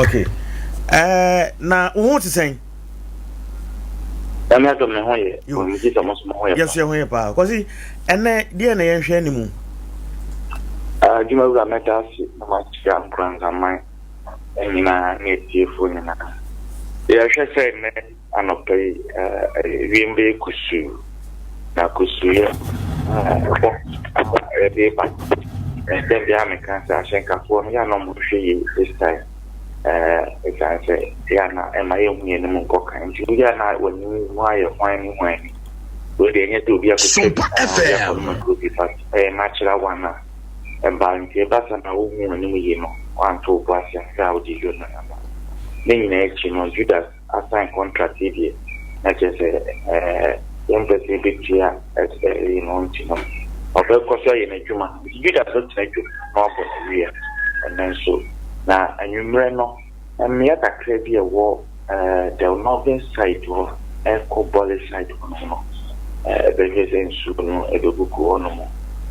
Okay. Na wo ho te sɛn? Nyame adom me ho yɛ. Megye sɛ mo nso mo ho yɛ. Yɛso yɛ ho yɛ paa. Kwasi, ɛnɛ deɛ na yɛnhwɛ anim? Adwuma wura, mɛda ase na makyia Nkoranzaman nyinaa ne atiefoɔ nyinaa. Yɛhwɛ sɛ nnɛ anɔpa yi wiem bɛyɛ kusuu, na kusuuyɛ ɛbɔ ɛde ba. Nsɛm biara meka sɛ ahyɛnkafoɔ no yɛ a na wɔhwɛ yie this time. Ɛsiane sɛ yɛ a na ɛma yɛnhu yɛn anim nkɔ kan nti, woyɛ a na w'anim mu ayɛ hwan ne hwan ni. Wei deɛ, ɛnyɛ sɛ obi akɔtwa bi anaa obi akɔnom aduro bi, but ɛyɛ natural one a ɛba. Nti ɛba sa na wohu w'anim yie no, woanto wo bo ase anhwɛ a, wode yɔ no aba. Ne nyinaa akyi no, Judas asign contract yi deɛ, na kyerɛ sɛ yɛmpɛ sɛ yɛbɛtua ɛyi no, nti no ɔbɛkɔ so ayɛ n'adwuma. Nti Judas bɛtena dwom na wabɔ n'awia ɛno nso. Na anwummerɛ no, mmea kakra bi a ɛwɔ the northern side hɔ ɛkɔ Bole side hɔ nom no, ɛbɛhwɛ sɛ nsuo no ɛbɛgugu hɔ nom.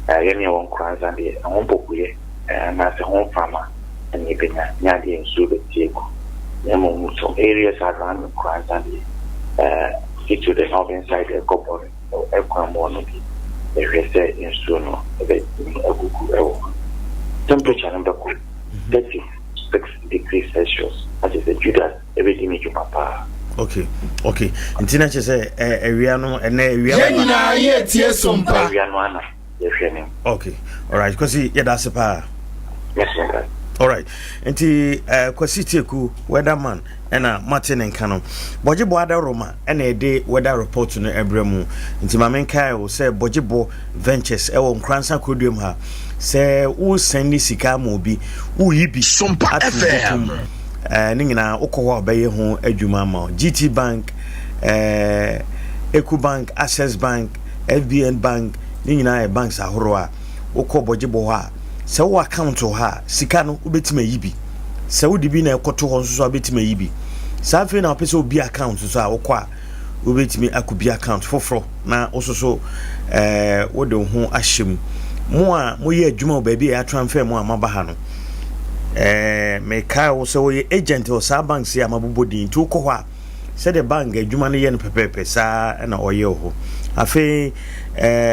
Yɛne ɛwɔ Nkoranza deɛ, ɛho mpopoeɛ anaasɛ ho mframa ɛne ɛbɛnya nyɛ adeɛ nsuo bɛte agu, na mmom some areas around Nkoranza deɛ, to the northern side ɛkɔ Bole ɛkwan mu hɔ no bi, yɛhwɛ sɛ nsuo no ɛbɛtumi agugu ɛwɔ hɔ. Temperature no bɛkɔ 36°C, akyɛ sɛ Judas ɛbɛdi ne dwuma paa. Okay, nti na kyerɛ sɛ awia no, ɛnɛ awia Yɛn nyinaa yɛ tie Sompa. Awia no ana yɛhwɛ ne. Okay, alright, Kwasi, yɛda ase paa. Yes, sir. Alright, nti Kwasi Tieku, weatherman, ɛna mate ne nka no. Bɔgyebɔ Adaroma ɛna ɛde weather report no ɛbrɛ mu. Nti maame, nkae wo sɛ Bɔgyebɔ Ventures ɛwɔ Nkoransa kuroduam ha. Sɛ wosɛn ne sika ama obi, woyi bi Sompa ato FM. bɔtɔm, ne nyinaa wokɔ hɔ a, ɔbɛyɛ ho adwuma ama wo. GT Bank, Ecobank, Access Bank, FBN Bank, ne nyinaa yɛ banks ahorow a wokɔ Bɔgyebɔ hɔ a, sɛ wowɔ account wɔ hɔ a, sika no wobɛtumi ayi bi. Sɛ wode bi na ɛkɔto hɔ nso so a, wobɛtumi ayi bi. Saa afei na wopɛ sɛ obi account nso a, wokɔ a, wobɛtumi akɔ bi account foforɔ na wososo wode wo ho ahyɛ mu. Mo a moyɛ adwuma wɔ baabi a yɛatransfer mu a maba ha no, mekae wo sɛ woyɛ agent wɔ saa banks yi a mabobɔ din. Nti wokɔ hɔ a, sɛdeɛ bank adwuma no yɛ no pɛpɛɛpɛ saa ɛna ɔyɛ wɔ hɔ. Afei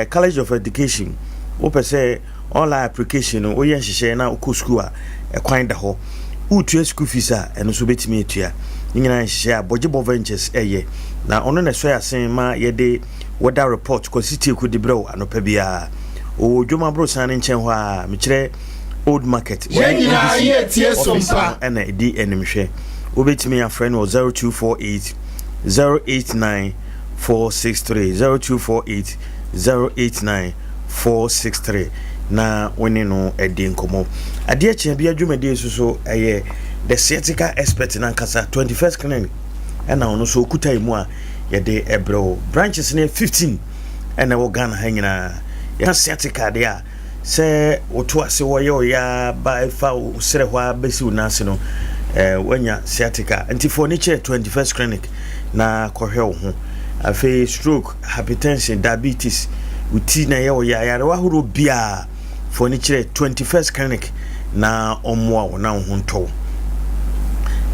College of Education, wopɛ sɛ online application no woyɛ nhyehyɛeɛ na wokɔ school a, ɛkwan da hɔ. Wotua school fees a, ɛno nso wobɛtumi atua. Ne nyinaa nhyehyɛeɛ a Bɔgyebɔ Ventures ɛyɛ, na ɔno na ɛsɔ yɛ asen ma yɛde weather report Kwasi Tieku de brɛ wo anɔpa biara. Ɔwɔ Dwom Aborosan no nkyɛn hɔ a, mekyerɛ Old Market. Yɛn nyinaa yɛ tie office no Sompa. Ɛna ɛdi animhwɛ. Wobɛtumi afrɛ no wɔ 0248 089 463, 0248 089 463, na wo ne no adi nkɔmmɔ. Adeɛ kyea bi adwumadie nso so ɛyɛ the sciatica expert nankasa, 21st Clinic, ɛna ɔno nso ɔkuta yi mu a yɛde ɛbrɛ wo. Branches no yɛ 15 ɛna ɛwɔ Ghana ha nyinaa. Yɛka sciatica deɛ a, sɛ woto ase wɔyɛ ɔyɛ ba ɛfa wo serɛ hɔ a bɛsi wo nan ase no, woanya sciatica. Nti fo ani kyerɛ 21st Clinic na kɔhwɛ wo ho. Afei stroke, hypertension, diabetes, wo ti na ɛyɛ wo yɛ, ayarewa ahorow biara, fo ani kyerɛ 21st Clinic na ɔmmoa wo na wo ho ntɔ wo.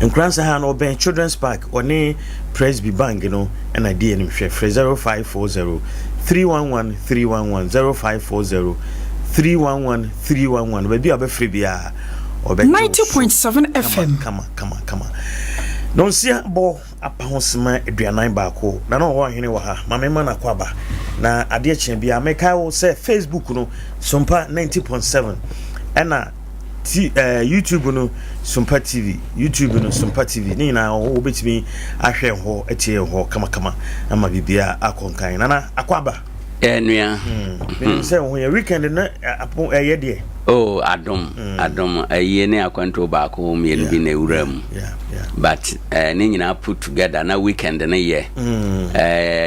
Nkoransa ha no, ɔbɛn Children's Park, ɔne Presby Bank no ɛna di anim hwɛ. Frɛ 0540 311 311, 0540 311 311. Baabi a wobɛfrɛ biara, ɔbɛgye wo so. 90.7 FM. Kama kama kama. Nonsia bɔ apa ho sema 41 na na ɔwɔ ahene wɔ ha. Ma mema no akɔ aba na adeɛ kyea biara, mekae wo sɛ Facebook no, Sompa 90.7, ɛna YouTube no, Sompa TV, YouTube no, Sompa TV, ne nyinaa wɔ hɔ. Wobɛtumi ahwɛ hɔ, atie hɔ kamakama ama biribiara akɔ nkan. Nana, akɔ aba. Nua. Menim sɛ wo ho yɛ. Weekend no apo ɛyɛ deɛ. Oh, adom, adom, ayie ne akwantuo baako mmienu bi na ewura mu. But ne nyinaa put together na weekend no yɛ.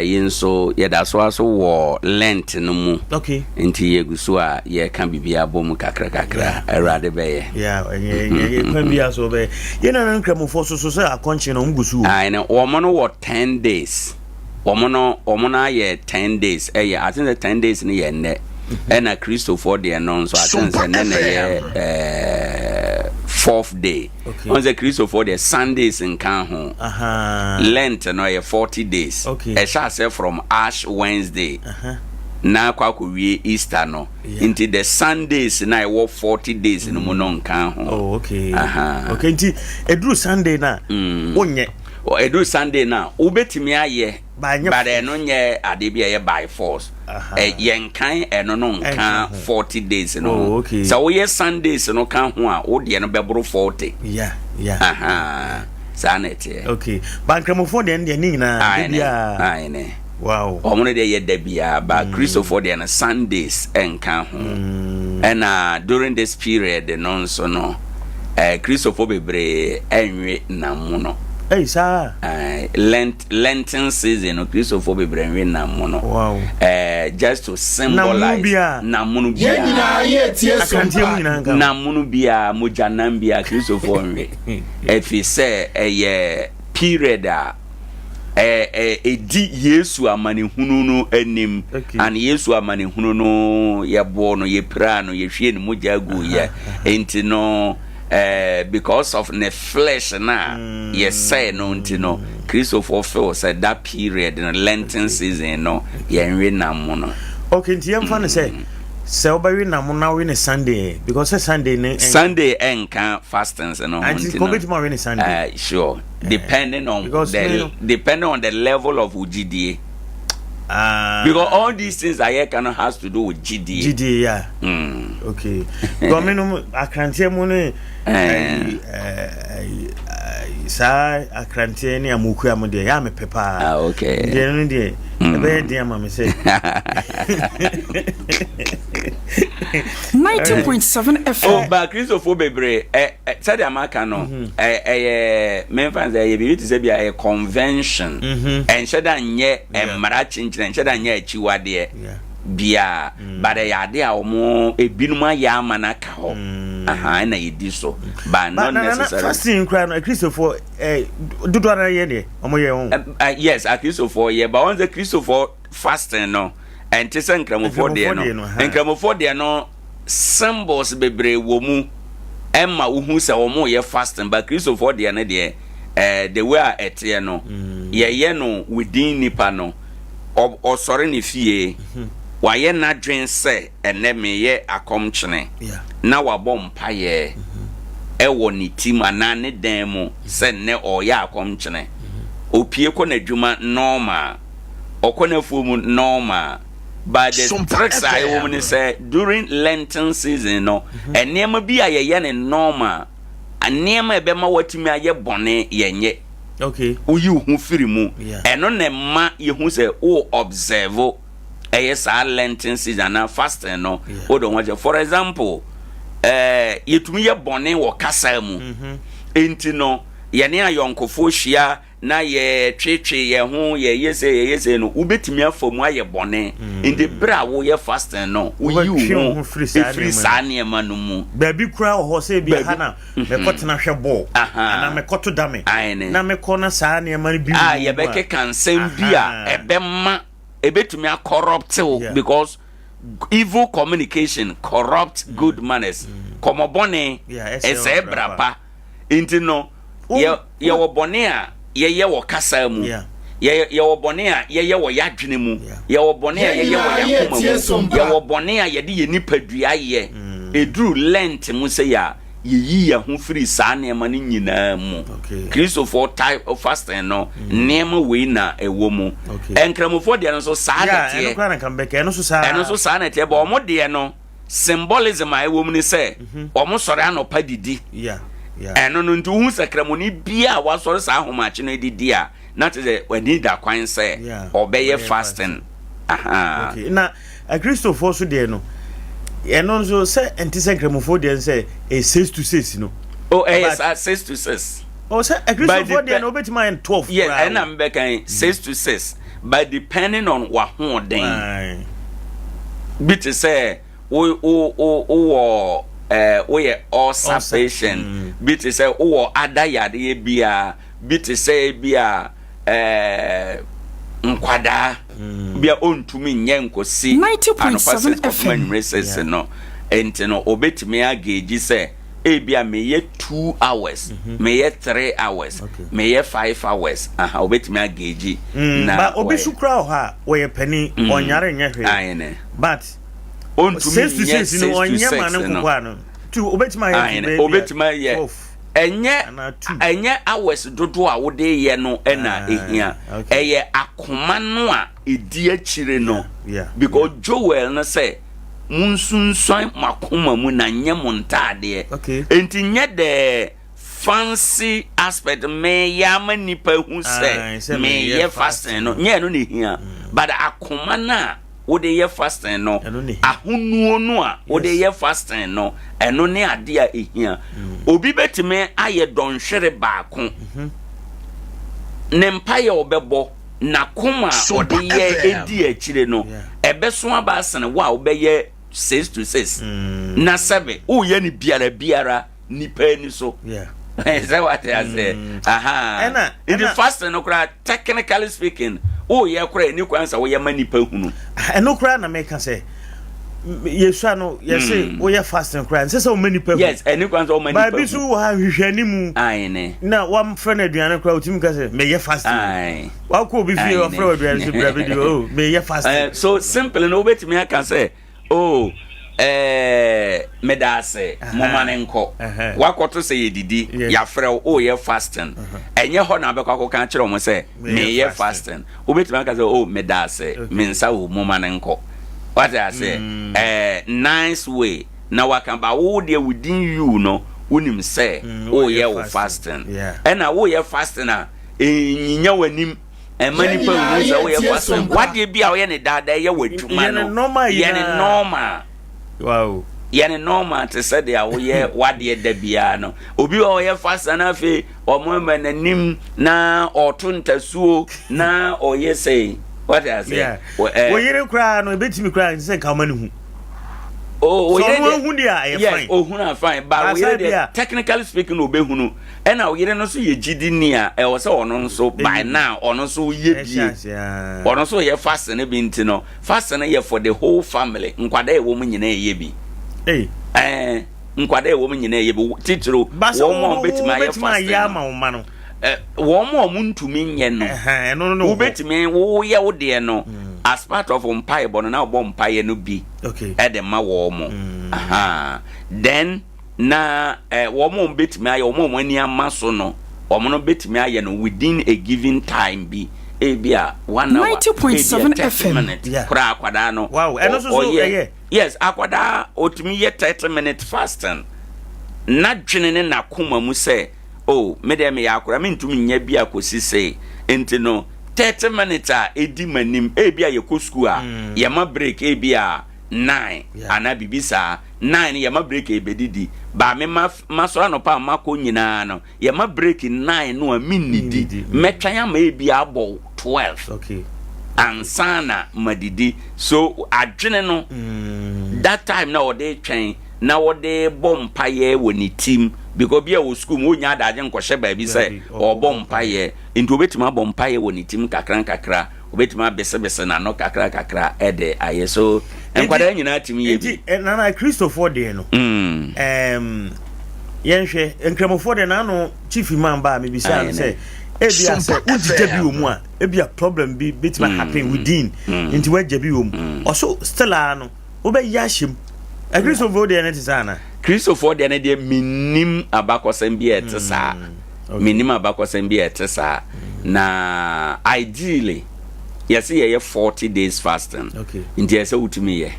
Yi nso yɛda so aso wɔ Lent no mu. Nti yɛgu so a yɛka biribi abɔ mu kakra kakra. Awurade bɛyɛ. Yeah, ɛnyɛ kwan bi aso bɛyɛ. Yɛn nana nkramofoɔ so sɛ akɔnkye no, wɔn gu so o. Ayi no, wɔn no wɔ 10 days. Wɔn no ayɛ 10 days. Ɛyɛ, I think sɛ 10 days no yɛ nnɛ. Ɛna Kristofoɔ deɛ no nso, I think sɛ nnɛ na ɛyɛ. Fourth day. Okay. Ɔn sɛ Kristofoɔ deɛ Sundays nka ho. Aha. Lent no ɛyɛ 40 days. Okay. Ɛhyɛ aseɛ from Ash Wednesday. Aha. Na akɔ akɔwie Easter no. Yeah. Nti the Sundays na ɛwɔ 40 days no mu no nka ho. Oh, okay. Aha. Okay, nti ɛduru Sunday na wonyɛ. Ɛduru Sunday na wobɛtumi ayɛ But ɛnyɛ but force. ɛno nyɛ adeɛ bi a ɛyɛ by force. Aha. Yɛnkan ɛno no Ɛnka nka ho. 40 days no Oh, ho. okay. Sɛ woyɛ Sundays no ka ho a, wo deɛ no bɛboro 40. Yeah. Aha. Saa na ɛteɛ. Okay. Ba nkramofoɔ deɛ no deɛ ne nyinaa da Aane, biara. aane. Wow. Wɔn no deɛ yɛ da biara, but Kristofoɔ deɛ no Sundays ɛnka ho. Ɛna during this period no nso no, Kristofoɔ bebree ɛnwe nam mu no. Ei, saa. Lent, Lenten season no, Kristofoɔ bebree nwe nam mu no. Wow. Just to symbolize. biara? Nam mu no Yɛn nyinaa biara. yɛ tie Akranteɛ mu sompa. nyinaa nka ho. Nam mu no biara, mogya nam biara, Kristofoɔ nwe. Ɛfiri sɛ ɛyɛ period a ɛdi Yesu amanehunu no anim. And Yesu amanehunu no, yɛbɔɔ no, yɛpiraa no, yɛhwie ne mogya gu yɛ. Nti no, because of ne flesh na yɛsɛe no nti no, Kristofoɔ feel sɛ that period no, Lenten season no, yɛnwe nam mu no. Okay, nti yɛmfa no sɛ wobɛwe nam na wowe ne Sunday, because sɛ Sunday ne Sunday ɛnka fastings no ho. Nti nti kò bɛtumi awe ne Sunday? Sure, depending on Because the me no- depending on the level of gyidie. Ah. Because all these things a yɛka no has to do with gyidie. Gyidie, yeah. Okay, because me no akranteɛ mu ne ayi, ayi, ayi, saa akranteɛ ne amokua mu deɛ yɛ a mepɛ paa. Ah, okay. Deɛ no deɛ ɛbɛyɛ den ama me sɛ 90.7 FM. Oh, ba Kristofoɔ bebree ɛ ɛ sɛdeɛ maka no, ɛyɛ memfa sɛ ɛyɛ biribi te sɛ bi a ɛyɛ convention. Ɛnhyɛ da nyɛ mmara kyenkyene, ɛnhyɛ da nyɛ akyiwadeɛ biaa, but ɛyɛ ade a wɔn ebinom ayɛ ama no aka hɔ. Aha, ɛna yɛdi so, but But not na na na necessarily. Fasting koraa no, Akristofoɔ dodoɔ ara yɛ deɛ ɔmo yɛ ho. Yes, akristofoɔ yɛ, but wɔn sɛ Kristofoɔ fasting no ɛnte sɛ nkramofoɔ deɛ Nkramofoɔ deɛ no. no, aha. Nkramofoɔ deɛ no, symbols bebree wɔ mu ɛma wohu sɛ wɔn yɛ fasting, but Kristofoɔ deɛ no deɛ, the way a ɛteɛ no, yɛyɛ no within nipa no, ɔsɔre ne fie, wayɛ n'adwen sɛ ɛnɛ meyɛ akɔmkyene, na wabɔ mpayɛ ɛwɔ ne tim anaa ne dan mu sɛ nnɛ ɔyɛ akɔmkyene. Opie kɔ n'adwuma normal, ɔkɔ n'afuo mu normal, but the Sompa tricks a ɛwɔ mu FM. ne sɛ during Lenten season no, nneɛma bi a yɛyɛ ne normal, nneɛma a ɛbɛma watumi ayɛ bɔne, yɛnyɛ. Woyi wo ho firi mu. Ɛno na ɛma yɛhu sɛ wo observe ɛyɛ saa Lenten season anaa fasting no. Wode ho akyɛ, for example, yɛtumi yɛ bɔne wɔ kasa mu, enti no yɛne ayɔnkofoɔ hyia na yɛtwetwe yɛn ho, yɛyɛ sɛ yɛyɛ sɛ no, wobɛtumi afa mu ayɛ bɔne. Nti berɛ a woyɛ fasting no, woyi Wobɛtwe wo wo ho ho firi saa ɛfiri nneɛma saa nneɛma no mu. Baabi koraa wɔ hɔ sɛ ebi Baabi- ha na mɛkɔ tena hwɛ bɔɔl anaa mɛkɔto dame na mɛkɔ na saa nneɛma no bi a wɔ mu. Yɛbɛkeka nsɛm bi a ɛbɛma ɛbɛtumi acorrupt wo, because evil communication corrupt good manners. Kɔmmɔbɔne Yeah, ɛsɛe ɛsɛe ɔbra bra pa. pa. Nti no yɛwɔ bɔne a yɛyɛ wɔ kasa mu, yɛwɔ bɔne a yɛyɛ wɔ yɛadwene mu, yɛwɔ bɔne a Yɛn yɛyɛ wɔ nyinaa yɛakoma yɛtie mu, sompa. yɛwɔ bɔne a yɛde yɛ nipadua yɛ. Ɛduru Lent mu sɛ yɛ a yɛyi yɛn ho firi saa nneɛma no nyinaa mu. Kristofoɔ type of fasting no, nneɛma wei na ɛwɔ mu. Nkramofoɔ deɛ no nso saa na Yeah, ɛno ɛteɛ. koraa na nka mbɛka ɛno so saa. Ɛno nso saa na ɛteɛ, bɔ ɔmo deɛ no, symbolism a ɛwɔ mu ne sɛ ɔmo sɔre anɔpa didi. Ɛno no nti wohu sɛ kramoni bia a wasɔre saa ahomakye no didi a, na kyerɛ sɛ w'ani da kwan sɛ ɔbɛyɛ ɔbɛyɛ fasting. Aha. Okay. Na akristofoɔ so deɛ no, ɛno nso sɛ ɛnte sɛ nkramofoɔ deɛ no sɛ ɛyɛ 6 to 6 no? O, ɛyɛ saa 6 to 6. Ɔ sɛ akristofoɔ deɛ no, wobɛtumi ayɛ no 12 Yes. koraa o. Ɛna mbɛka yi 6 to 6, but depending on w'ahoɔden. Bi te sɛ wo wo wo wowɔ woyɛ ulcer Ulcer. patient, bi te sɛ wowɔ ada yadeɛ bi a, bi te sɛ bi a nkwadaa bi a ɔntumi nyɛ nkosi 90.7 anɔpa 6 kɔpem FM. anwummerɛ 6 no, nti no obetumi agauge sɛ Ebia meyɛ 2 hours, meyɛ 3 hours, meyɛ 5 hours. Aha, obetumi agauge. Na ba obi so kura wɔ hɔ a wɔyɛ panin, ɔnyare nyɛ hwee. Ayene. But ontumi 6 to nyɛ 6 no 6 to ɔnyɛ ma 6 ne no. nkokɔ ano two obetumi ayɛ Ayene. to bɛyɛ Obetumi ayɛ. 12 Ɛnyɛ anaa 2. Ɛnyɛ hours dodoɔ a wode yɛ no ɛna Ah, ehia. Ɛyɛ akoma no a edi akyire no. Because Joel no sɛ monsunsuan mo akoma mu na nyɛ mo ntaadeɛ. Nti nyɛ the fancy aspect meyɛ ama nipa hu Ah, sɛ sɛ meyɛ meyɛ fasting no, nyɛ ɛno na ehia, but akoma no a wode yɛ fasting no, Ɛno ne hia. ahonuo no a wode yɛ fasting no, ɛno ne ade a ehia. Obi bɛtumi ayɛ dɔnhwere baako, ne mpaeɛ a ɔbɛbɔ, n'akoma a Sompa ɔde yɛ FM. edi akyire no, ɛbɛso aba asene wo a wobɛyɛ 6 to 6 na sɛbe woyɛ no biara biara nipa ani so. Sɛ wate ase aha. Nti fasting no koraa, technically speaking, woyɛ koraa ɛni kwan sɛ woyɛ ma nipa hunu. Ɛno koraa na meka sɛ yɛsua no, yɛse woyɛ fasting koraa nsɛ sɛ woma nipa hu. Yes, ɛni kwan sɛ woma nipa baabi so hu. wɔ ha hwehwɛ mu Ayene. na wamfrɛ no aduane koraa, wotumi ka sɛ meyɛ fasting. Wakɔ obi fie, wafrɛ wɔ aduane so bra bɛdi, oh, meyɛ fasting. So simple no, wobɛtumi aka sɛ, oh, meda ase, moma ne nkɔ. Wakɔto sɛ yɛdidi, yɛafrɛ wo, woyɛ fasting, ɛnyɛ hɔ na wobɛkɔ akɔka kyerɛ wo sɛ meyɛ fasting. Wobɛtumi aka sɛ, oh, meda ase, me nsa wɔ, moma ne nkɔ. Wate ase? Nice way na waka ba wo deɛ, within you no, wonim sɛ woyɛ wo fasting. Ɛna woyɛ fasting a ɛnyinya w'anim ɛma Yɛn nipa nyinaa hu sɛ woyɛ yɛtie fasting. Sompa. Wadeɛ bi a woyɛ ne daadaa, ɛyɛ w'adwuma Yɛ ne no, normal yɛ ne nyinaa. normal. Yɛ ne normal te sɛ deɛ woyɛ wadeɛ da biara no. Obi a ɔyɛ fasting no, afei ɔmo ma n'anim na ɔto ntasuo na ɔyɛ sɛ wate ase. Wo yere koraa no, ebɛtumi koraa sɛ nka woma no hu. O Sɛ yere ɔno deɛ ahu deɛ a, ɛyɛ yes fine. Ohunu a, fine, but wo Baasa yere bi deɛ, technically speaking, obehunu. Ɛna wo yere no nso yɛ gyidi ni a, ɛwɔ sɛ ɔno nso by Ɛyi bi. now ɔno nso yɛ Ɛhyɛ bie. ase aa. Ɔno nso yɛ fasting no bi. Nti no fasting no yɛ for the whole family. Nkwadaa a ɛwɔ mu nyinaa yɛ bi. Ei. Nkwadaa a ɛwɔ mu nyinaa yɛ bi, titiriw Baasa wɔn a wo wɔbɛtumi ayɛ wobɛtumi fasting ayɛ no. ama wo ma no. Wɔn a wɔn ntumi nyɛ no, Ɛhɛn, ɛno no ne wɔ hɔ. wobɛtumi woyɛ wo deɛ no as part of mpaebɔ no, na wobɔ mpaeɛ no bi ɛde ma wɔn mo. Aha. Then na wɔn a wɔn bɛtumi ayɛ, wɔn a wɔn ani ama so no, wɔn no bɛtumi ayɛ no within a given time bi, ebi a 1 hour, ebi a 90.7 30 FM. minutes koraa akwadaa no Wow, ɛno nso so ɔyɛ. ɛyɛ. Yes, akwadaa otumi yɛ 30 minute fasting n'adwene ne n'akoma mu sɛ, oh, me deɛ meyɛ akwadaa, mentumi nyɛ bi akɔsi sei, nti no 30 minutes a edi m'anim, ebi a yɛkɔ school a yɛma break ebi a 9 anaa biribi saa, 9 yɛma break a ebedidi ba me ma masɔrɔ anɔpa a makɔ nyinaa no, yɛma break 9 no a mennidi, Nnidi. Mɛtwɛn ama ebi abɔ 12 ansa na madidi. So adwene no, that time na ɔde twɛn na wɔde bɔ mpayɛ wɔ ne tim, because bi a wɔ school mu wonya adagye nkɔhyɛ baabi sɛ Baabi, ɔbɔ mpayɛ, nti obetumi abɔ mpayɛ wɔ ne tim kakra nkakra, obetumi abesebese n'ano kakra kakra ɛde ayɛ so. Nkwadaa nyinaa tumi yɛ bi. Nti nana, Kristofoɔ deɛ no, yɛnhwɛ nkramofoɔ deɛ n'ano. Chief Imam ba a mebisa no sɛ ebia sɛ Sompa wogyigya bi FM. wɔ mu a, ebia problem bi bɛtumi happen within, nti woagya bi wɔ mu, ɔso still a no wobɛyɛ ahyɛ mu. Akristofoɔ deɛ no te saa ana? Kristofoɔ deɛ no deɛ, menim abakɔsɛm bi a ɛte saa. Menim abakɔsɛm bi a ɛte saa. Na ideally yɛsɛ yɛyɛ 40 days fasting. Nti ɛsɛ wotumi yɛ,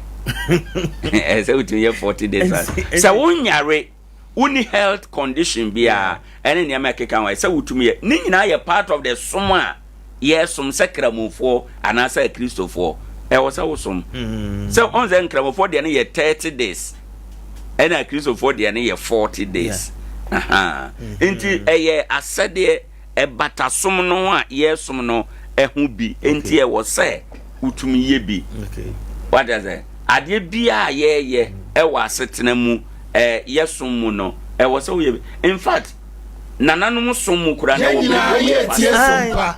ɛsɛ wotumi yɛ 40 days fasting. Sɛ wonyare, wonni health condition biara ɛne nneɛma ɛkeka ho, ɛsɛ wotumi yɛ. Ne nyinaa yɛ part of the som a yɛsom sɛ kramofoɔ anaasɛ kristofoɔ. Ɛwɔ sɛ wosom sɛ ɔn sɛ nkramofoɔ deɛ no yɛ 30 days, ɛna kristofoɔ deɛ no yɛ 40 days. Aha. Nti ɛyɛ asɛdeɛ ɛbata som no a yɛsom no ɛho bi, nti ɛwɔ sɛ wotumi yɛ bi. Wate sɛ adeɛ biara a yɛyɛ ɛwɔ asetena mu, yɛsom mu no, ɛwɔ sɛ woyɛ bi. In fact, nananom som mu kora na Yɛn ɛwɔ nyinaa bere bi a yɛ wɔyɛ tie fasting. Sompa.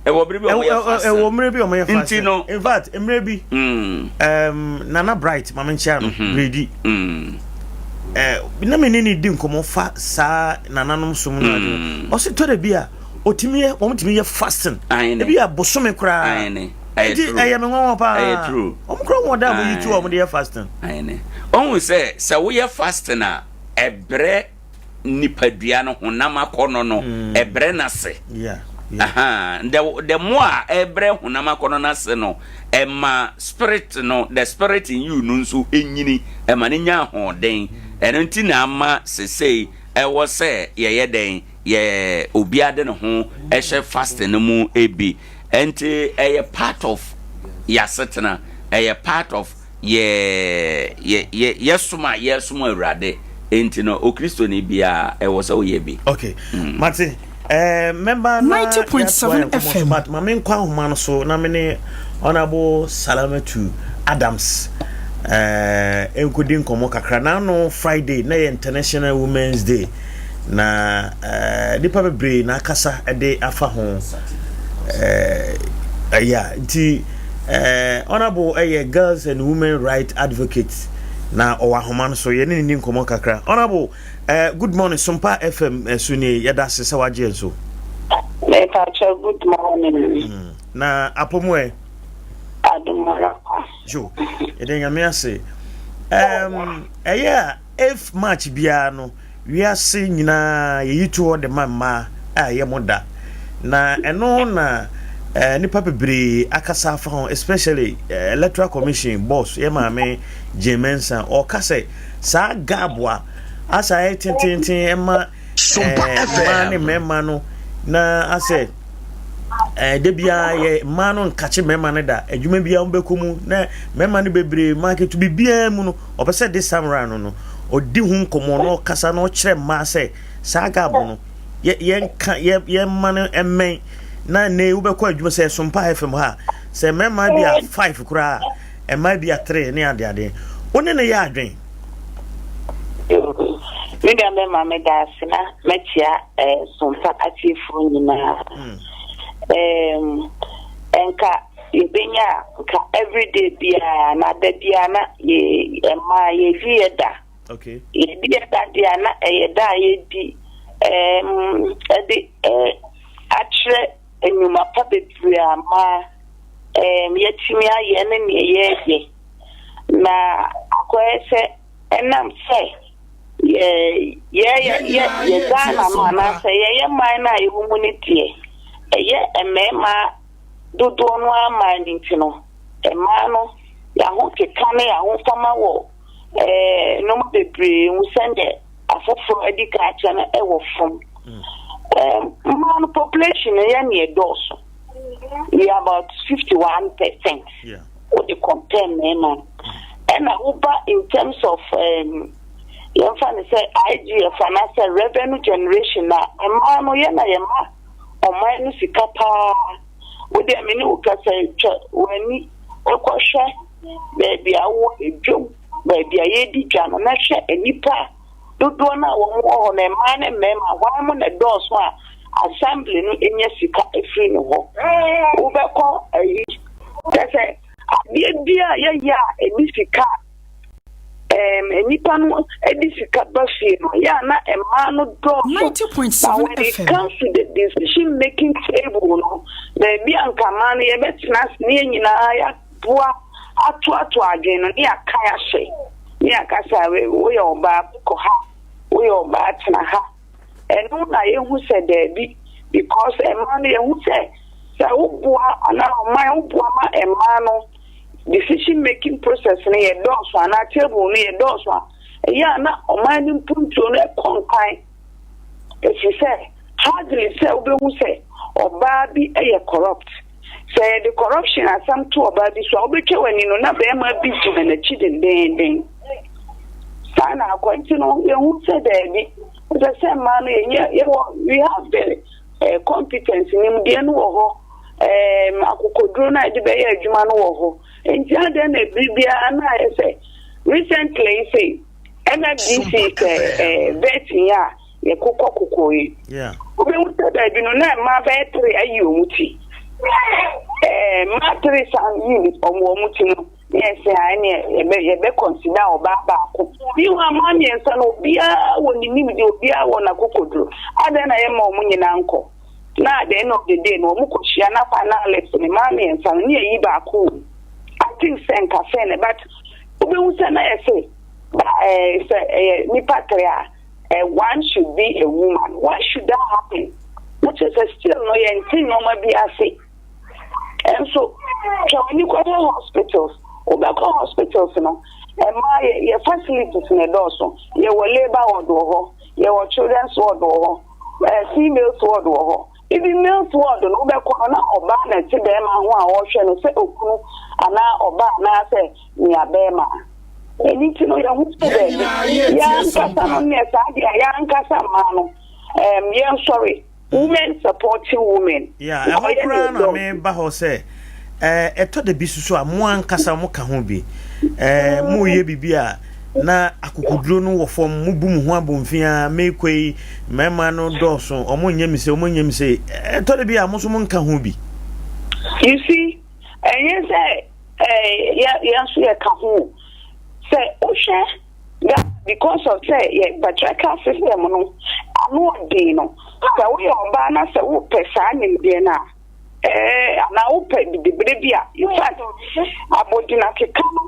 Ɛwɔ bere bi a wɔyɛ fasting. Ɛwɔ mmerɛ bi a ɔmɔyɛ fasting. Nti no In fact, mmerɛ bi, Nana Bright, maame nkyia no, Bredi. Na me ne ne di nkɔmmɔ fa saa nananom som no ade. Ɔse tɔ da bi a ɔtumi yɛ, wɔn tumi yɛ fasting. Ebi a bosome koraa. Nti ɛyɛ me nwanwa paa. Wɔn koraa wɔn da a wɔyi tu a wɔn de yɛ fasting. Ɔhu sɛ sɛ woyɛ fasting a ɛbrɛ nipadua no honam akɔnnɔ no mm. ɛbrɛ n'ase. The the more a ɛbrɛ honam akɔnnɔ n'ase no ɛma spirit no the spirit in you no nso enyini ɛma ne nya ahoɔden ɛno nti na ama sesei ɛwɔ sɛ yɛyɛ dɛn yɛ obiara de ne ho ɛhyɛ fasting no mu ebi ɛnti ɛyɛ part of yasetena ɛyɛ part of Yɛ yɛ yɛ yɛsom a yɛsom Awurade nti no, Okristoni biara ɛwɔ sɛ ɔyɛ bi. Okay, mm. mate. Eh, mɛba na yɛatoa yɛn nkɔmmɔ so but ma menkɔ ahoma no so na me ne Honorable Salamatu Adams eh, nkɔdi nkɔmmɔ kakra. Na ano Friday na yɛ International Women's Day na eh, nipa bebree na akasa de afa ho eh, ɛyɛ nti Eh, Honourable ɛyɛ Girls and Women Right Advocate na ɔwɔ ahoma no so yɛne ne ni nkɔmmɔ kakra. Honourable, eh, good morning, Sompa FM eh, so nie, yɛda ase sɛ wagye yɛn so. Mepakyɛ good morning. Na apɔmu ɛ? Adomara kwa. Jo, yɛde nyame ase. Um, ɛyɛ a Eighth March biara no, wiase nyinaa yɛyi to hɔ de ma mmaa a ɛyɛ mo da. Na ɛno na eh, nnipa bebree akasa afa ho, especially eh, Electoral Commission boss, yɛ maame Jane Mensah, ɔka sɛ saa gap a asa ayɛ tententen ɛma eh, mmaa ne mmarima no na asɛ eh, da biara yɛ mmaa no nkakye mmarima no da adwuma biara wɔbɛkɔ mu na mmarima no bebree market biribiara mu no Ɔpɛ sɛ this time round no ɔdi ho nkɔmmɔ na ɔkasa na ɔkyerɛ mmaa sɛ saa gap no yɛnka yɛmma no mmɛn na nnɛ wobɛkɔ adwuma sɛ Sompa FM ha sɛ mmarima bi a five koraa mmaa bi a three ne adeade wo ne no yɛ adwen. Me nua bɛma meda ase na mɛkyia eh, Sompa atiefoɔ nyinaa. Hmm. Nka Yɛbɛnya a nka everyday biara na da biara na yɛ mmaa yɛdi yɛ da. Okay. Yɛdi yɛ da deɛ a na ɛyɛ da a yɛdi ɛɛm ɛde ɛɛ akyerɛ nnwuma pa bebree a mmaa ɛɛm yɛatumi ayɛ ne nea yɛreyɛ. Na akɔyɛ sɛ ɛnam sɛ yɛ yɛ yɛ yɛ Ghana no anaasɛ yɛyɛ man no a yɛwɔ mu no deɛ ɛyɛ mmarima dodoɔ no ara mmaa no nti no, mmaa no yɛn ahokeka ne yɛn ahofama wɔ eh, nneɛma bebree ho sɛdeɛ afoforɔ adi ka akyerɛ no ɛwɔ fam. Mm. Eh, mmaa no population no yɛ neɛ dɔɔso. We are about 51%. Yeah. Wode compare mmarima no. Ɛna woba in terms of um, yɛmfa no sɛ IGF anaasɛ revenue generation a mmaa no yɛ na yɛma ɔman no sika paa. Wo deɛ me ne wo kasa yi, twa w'ani kɔhwɛ baabi a wowɔ dwam, baabi a yɛredi dwa no, na hwɛ nnipa dodoɔ no a wɔn wɔ hɔ no, mmaa ne mmarima, hwan mo na ɛdɔɔso a assembly no nya sika firi ne hɔ. Wobɛkɔ ayi, kyɛ sɛ adeɛ bi a yɛyɛ a ɛde sika um, nnipa no de sika ba fie no, yɛ a na mmaa no dɔɔso. But when it comes to the decision making table no, baabi a nka mmaa no yɛbɛtena ase ne yɛn nyinaa yɛaboa atoatoa adwene no ne yɛaka ahyɛ ne yɛaka sɛ woyɛ ɔbaa kɔ ha, woyɛ ɔbaa tena ha. Ɛno na yɛhu sɛ daabi because mmaa no yɛhu sɛ sɛ woboa anaa ɔman woboa ma mmaa no decision making process no yɛ dɔɔso anaa table no yɛ dɔɔso a, ɛyɛ a na ɔman no mpuntuo no kɔ nkan. Ɛfiri sɛ hardly sɛ wobɛhu sɛ ɔbaa bi yɛ corrupt. Sɛ yɛde corruption asɛm to ɔbaa bi so a, wobɛtwa w'ani no na barima bi gyina n'akyi dendeenden. Saa na akɔ nti no yɛhu sɛ daabi ɛsɛ sɛ mmaa no yɛnyɛ yɛwɔ we have the eh, competence nimdeɛ no wɔ hɔ Ɛɛm, akokoduro no a yɛde bɛyɛ adwuma no wɔ hɔ. Nti adɛn na bere biara na ayɛ sɛ recently yi sei NFDC sɛ ɛɛ vetting a yɛkokɔ kokɔ yi. Wobɛhu sɛ baabi no na mmaa bɛyɛ tere ayi wɔn ti. Ɛɛ mmaa tere san yi wɔn wɔn ti no. Ne yɛse a ɛneɛ yɛbɛ yɛbɛ consider ɔbaa baako. Meanwhile mmaa mmiɛnsa no obiara wɔ ne nimdeɛ, obiara wɔ n'akokoduro. Adɛn na yɛmma wɔn nyinaa nkɔ? Na at the end of the day no wɔn kɔhyia na finalist no mmaa mmiɛnsa no ne yɛyi baako wɔ mu. I think sɛ nka sɛ ne but wobɛhu sɛ na yɛse ba ɛɛ sɛ ɛyɛ nipa tere a eh, one should be a woman. Why should that happen? Na kyerɛ sɛ still no yɛnte nneɛma bi ase. Nso twa w'ani kɔhwɛ hospitals. Wobɛkɔ hospitals no, mmaa yɛ yɛ facilities na ɛdɔɔso. Yɛwɔ labour ward wɔ hɔ, yɛwɔ children's ward wɔ hɔ, eh, females ward wɔ hɔ. Even males ward no wobɛkɔ no na ɔbaa na ɛte bɛrima ho a ɔrehwɛ no sɛ okunu anaa ɔbaa anaasɛ nua bɛrima. Ɛno nti no yɛho sɛ daabi. Yɛn ankasa no neɛ saa deɛ a yɛn ankasa mmaa no, um, yɛnsɔre. Women supporting women. Yeah, ɛhɔ koraa na meba hɔ sɛ ɛtɔ da bi soso a mo ankasa mo ka ho bi mo yɛ biribi a na akokoduro no wɔ fam mo bu mo ho abomfia mekɔ yi mmarima no dɔɔso ɔmo nyɛ mi se ɔmo nyɛ mi se ɛtɔ da bi a mo nso mo nka ho bi. You see, ɛnyɛ sɛ ɛɛ yɛn nso yɛ ka ho sɛ wohwɛ. Ghana because of sɛ yɛ patriarchal system no ano ɔden no, sɛ woyɛ ɔbaa na sɛ wopɛ saa nimdeɛ no a, ɛɛ anaa wopɛ dibere bi a, in fact, abɔgyinakeka no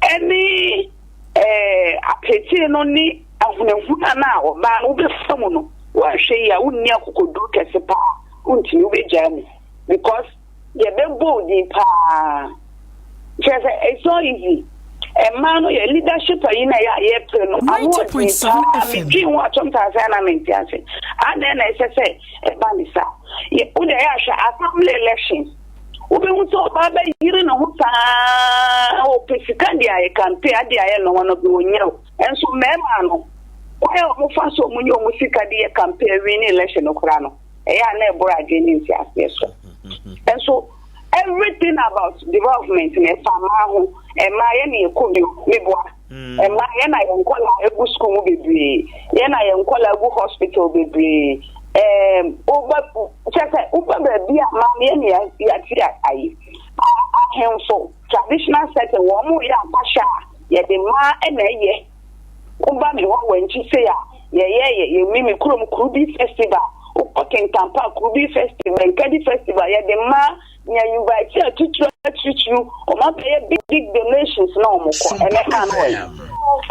ɛne ɛɛ atetee no ne ahunahuna no a ɔbaa no wobɛfa mu no, woanhwɛ yie a wonni akokoduru kɛse paa, wontumi wobɛgyaa mu because Yɛbɛbɔ wo din paa. Kyerɛ sɛ it's not easy. Mmaa no yɛ leadership ayi na ɛyɛ a yɛpere no ano ɔden paa. Medwen ho a sometimes a na mente ase. Adɛn na ɛsɛ sɛ ɛba ne saa? Wo deɛ ɛyɛ ahwɛ assembly elections. Wobɛhu sɛ ɔbaa bɛyere ne ho saa ɔpɛ sika de ayɛ campaign ade ayɛ nneɛma no bi ɔnyɛ o. Nso mmarima no kwan a wɔfa so wɔn nyɛ wɔn sika de yɛ campaign win election no koraa no ɛyɛ a na ɛboro adwene ne nteaseɛ so. Nso everything about development na ɛfa mmaa ho. Mmaa yɛ na yɛkɔ bio, meboa. Mmaa yɛ na yɛn nkɔla egu sukuu mu bebree, yɛ na yɛn nkɔla egu hospital bebree. Ɛɛm, woba kyɛ sɛ woba baabi a mmaa no yɛ na yɛate ayi. Ahemfo traditional setting wɔn mo yɛ afahyɛ a yɛde mmaa na ɛyɛ. Woba me hɔ Wankyi sei a, yɛyɛ yɛ yɛ me me kurom Kurubi festival, wokɔ Kintampo a Kurubi festival, Nkadi festival, yɛde mmaa nya invite atitiriw atitiriw, wɔn abɛyɛ big big donations na wɔn kɔ, ɛnɛ mmaa no wɔ he?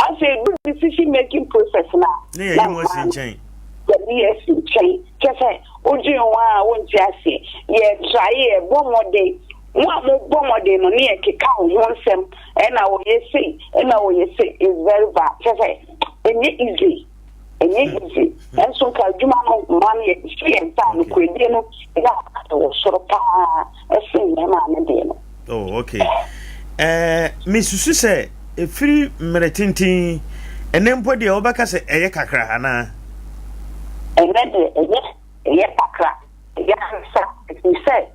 Afei du decision making process no a, Ne na yɛyi mo asi mmaa no nkyɛn. yɛde yɛ asi nkyɛn, kyɛ sɛ wodwen ho a wonte aseɛ, yɛ try yɛbɔ mmɔden, mo a mobɔ mmɔden no ne yɛkeka wo ho nsɛm, ɛna ɔyɛ sei ɛna ɔyɛ sei is very bad kyɛ sɛ ɛnyɛ easy ɛnyɛ easy ɛnso nka adwuma no mma no yɛ hyɛ yɛn nsa a nokorɛdie no ɛyɛ a ɛwɔ soro paa ɛsen mmarima no deɛ no. Oh, okay. Eh, mesusu sɛ ɛfiri mmerɛ tenten ɛnɛ mpo deɛ wobɛka sɛ ɛyɛ kakra anaa? Ɛnɛ deɛ ɛyɛ ɛyɛ kakra. Yɛansa ɛfiri sɛ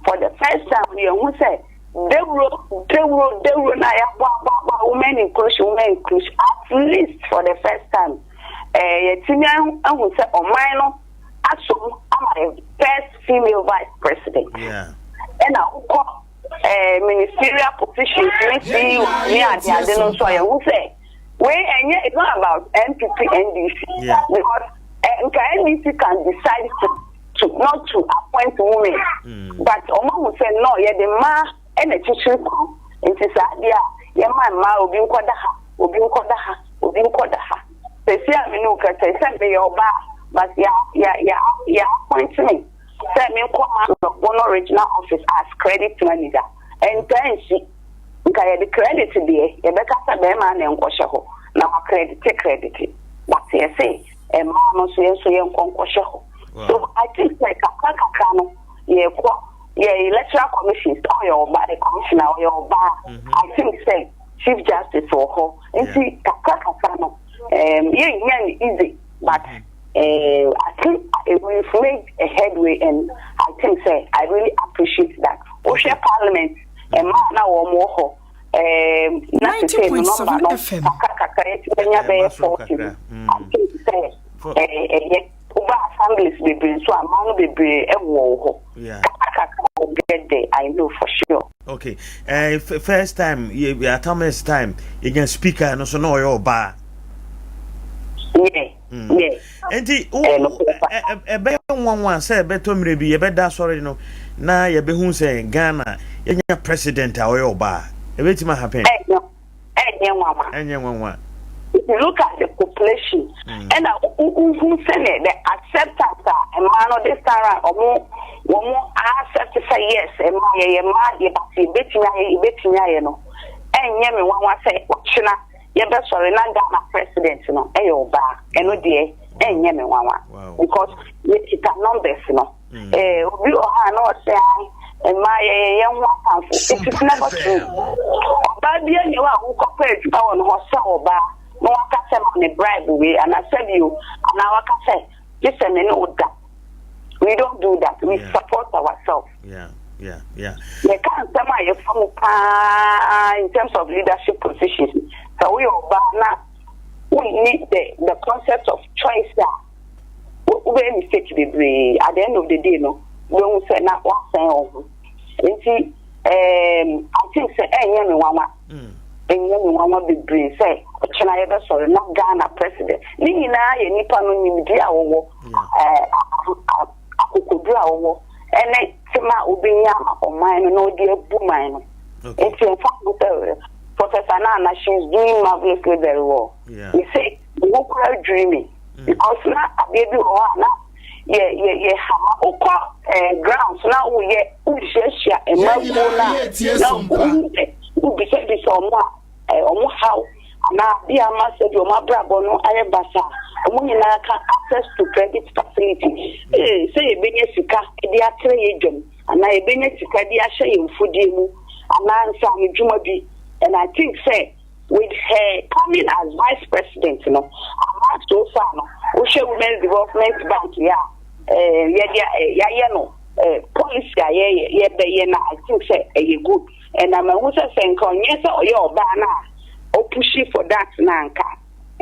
for the first time no yɛhu sɛ dawuro dawuro dawuro no a yɛabɔ abɔ abɔ a women inclusion women inclusion at least for the first time ɛɛ yɛtumi ahu sɛ ɔman no asom ama yɛ first female vice president ɛna wokɔ ɛɛ ministerial positions ne CEO ne adeade no nso a yɛhu sɛ wei ɛnyɛ it's not about NPP NDC yeah. because eh, nka NDC can decide to to not to appoint women mm. but ɔmo ahu sɛ no yɛde mmaa ɛna kyikyiri kuro nti saa adeɛ a yɛma mmaa obi nkɔda ha obi nkɔda ha obi nkɔda ha sɛsi a me ne wo kasa sɛ meyɛ ɔbaa but ya ya ya ya appoint me sɛ menkɔ ma Bono regional office as credit manager ɛntaa nsi. Nka yɛde credit deɛ yɛbɛka sɛ bɛɛma na ɛnkɔhyɛ hɔ na wa credite credite but yɛse mmaa no nso yɛn nso yɛnkɔ nkɔhyɛ hɔ so I think sɛ kakra kakra no yɛkɔ yɛ electoral commission sɛ ɔyɛ ɔbaa the commissioner ɔyɛ ɔbaa mm-hmm. I think sɛ chief justice wɔ hɔ nti kakra kakra no um, yɛnyɛ no easy but mm-hmm. Uh, I think we've made a headway and I think sɛ I really appreciate that. Wohwɛ parliament mmaa na wɔn wɔ hɔ ɛɛm na sese no nɔmba no kakra kakra yɛtumi anya bɛyɛ 40 no. I think sɛ ɛɛ ɛyɛ woba assemblies bebree nso a mmaa no bebree ɛwɔ hɔ. Kakra kakra will get there I know for sure. Okay. First time, yɛ Atamas time, yɛnya speaker no so na ɔyɛ ɔbaa. Nti, ɛbɛyɛ nwanwa sɛ ɛbɛtɔ mmerɛ bi yɛbɛda asɔre no na yɛbɛhu sɛ Ghana yɛnya president a ɔyɛ ɔbaa. Ɛbɛtumi ahappen. Ɛnyɛ nwanwa. Ɛnyɛ nwanwa. If you look at the population, ɛna wohu sɛnea the acceptance a mmaa no this time round ɔmo wɔn accept sɛ yes, mmaa yɛyɛ mmaa deɛ, but yɛbɛtumi ayɛ, yɛbɛtumi ayɛ no, ɛnyɛ me nwanwa sɛ ɔkyena yɛbɛsɔre na Ghana president no ɛyɛ ɔbaa. Ɛno deɛ ɛnyɛ me nwanwa because yɛkita numbers no. Obi wɔ ha na ɔsɛ mmaa yɛyɛ yɛn ho atamfo. It is never true. Ɔbaa bi ani hɔ a wokɔpɛ adwuma wɔ no hɔ sɛ ɔbaa na waka sɛ ma me bribe wei anaasɛ bio anaa waka sɛ gye sɛ me ne wo da. We don't do that. We support ourselves. Yɛka nsɛm a yɛfa mu paa in terms of leadership positions, sɛ woyɛ ɔbaa na wonni the concept of choice a, wobɛyɛ mistake bebree. At the end of the day no, wobɛhu sɛ na woasɛn wo ho. Nti I think sɛ ɛnyɛ me nwanwa, ɛnyɛ me nwanwa bebree sɛ ɔkyena yɛbɛsɔre na Ghana president. Ne nyinaa yɛ nipa no nimdeɛ a wɔwɔ, akokoduro a wɔwɔ, ɛne tema a wobɛnya ama ɔman no na ɔde abu man no. Nti mfa ho sɛ Professor Nana, she is doing marvelously very well. Me say me ho kora dwiri me because na adeɛ bi wɔ hɔ a na yɛ yɛ yɛ hama wokɔ grounds na woyɛ wohyiahyia mmakuo no a na wohu sɛ wobisabisa ɔmo a ɔmo haw anaa bi ama sɛ bi ɔmo abrabɔ no ayɛ basa, ɔmo nyinaa ka access to credit facility, sɛ yɛbɛnya sika de atrɛ yɛ dwam anaa yɛbɛnya sika de ahyɛ yɛn mfudie mu anaa nsanodwuma bi. And I think sɛ with her coming as vice president no, ama so far no, wohwɛ Women's Development Bank yɛ a yɛde yɛayɛ no, policy a yɛyɛ yɛbɛyɛ na I think sɛ ɛyɛ good. And amahu sɛ nka ɔnyɛ sɛ ɔyɛ ɔbaa no a ɔpush for that na anka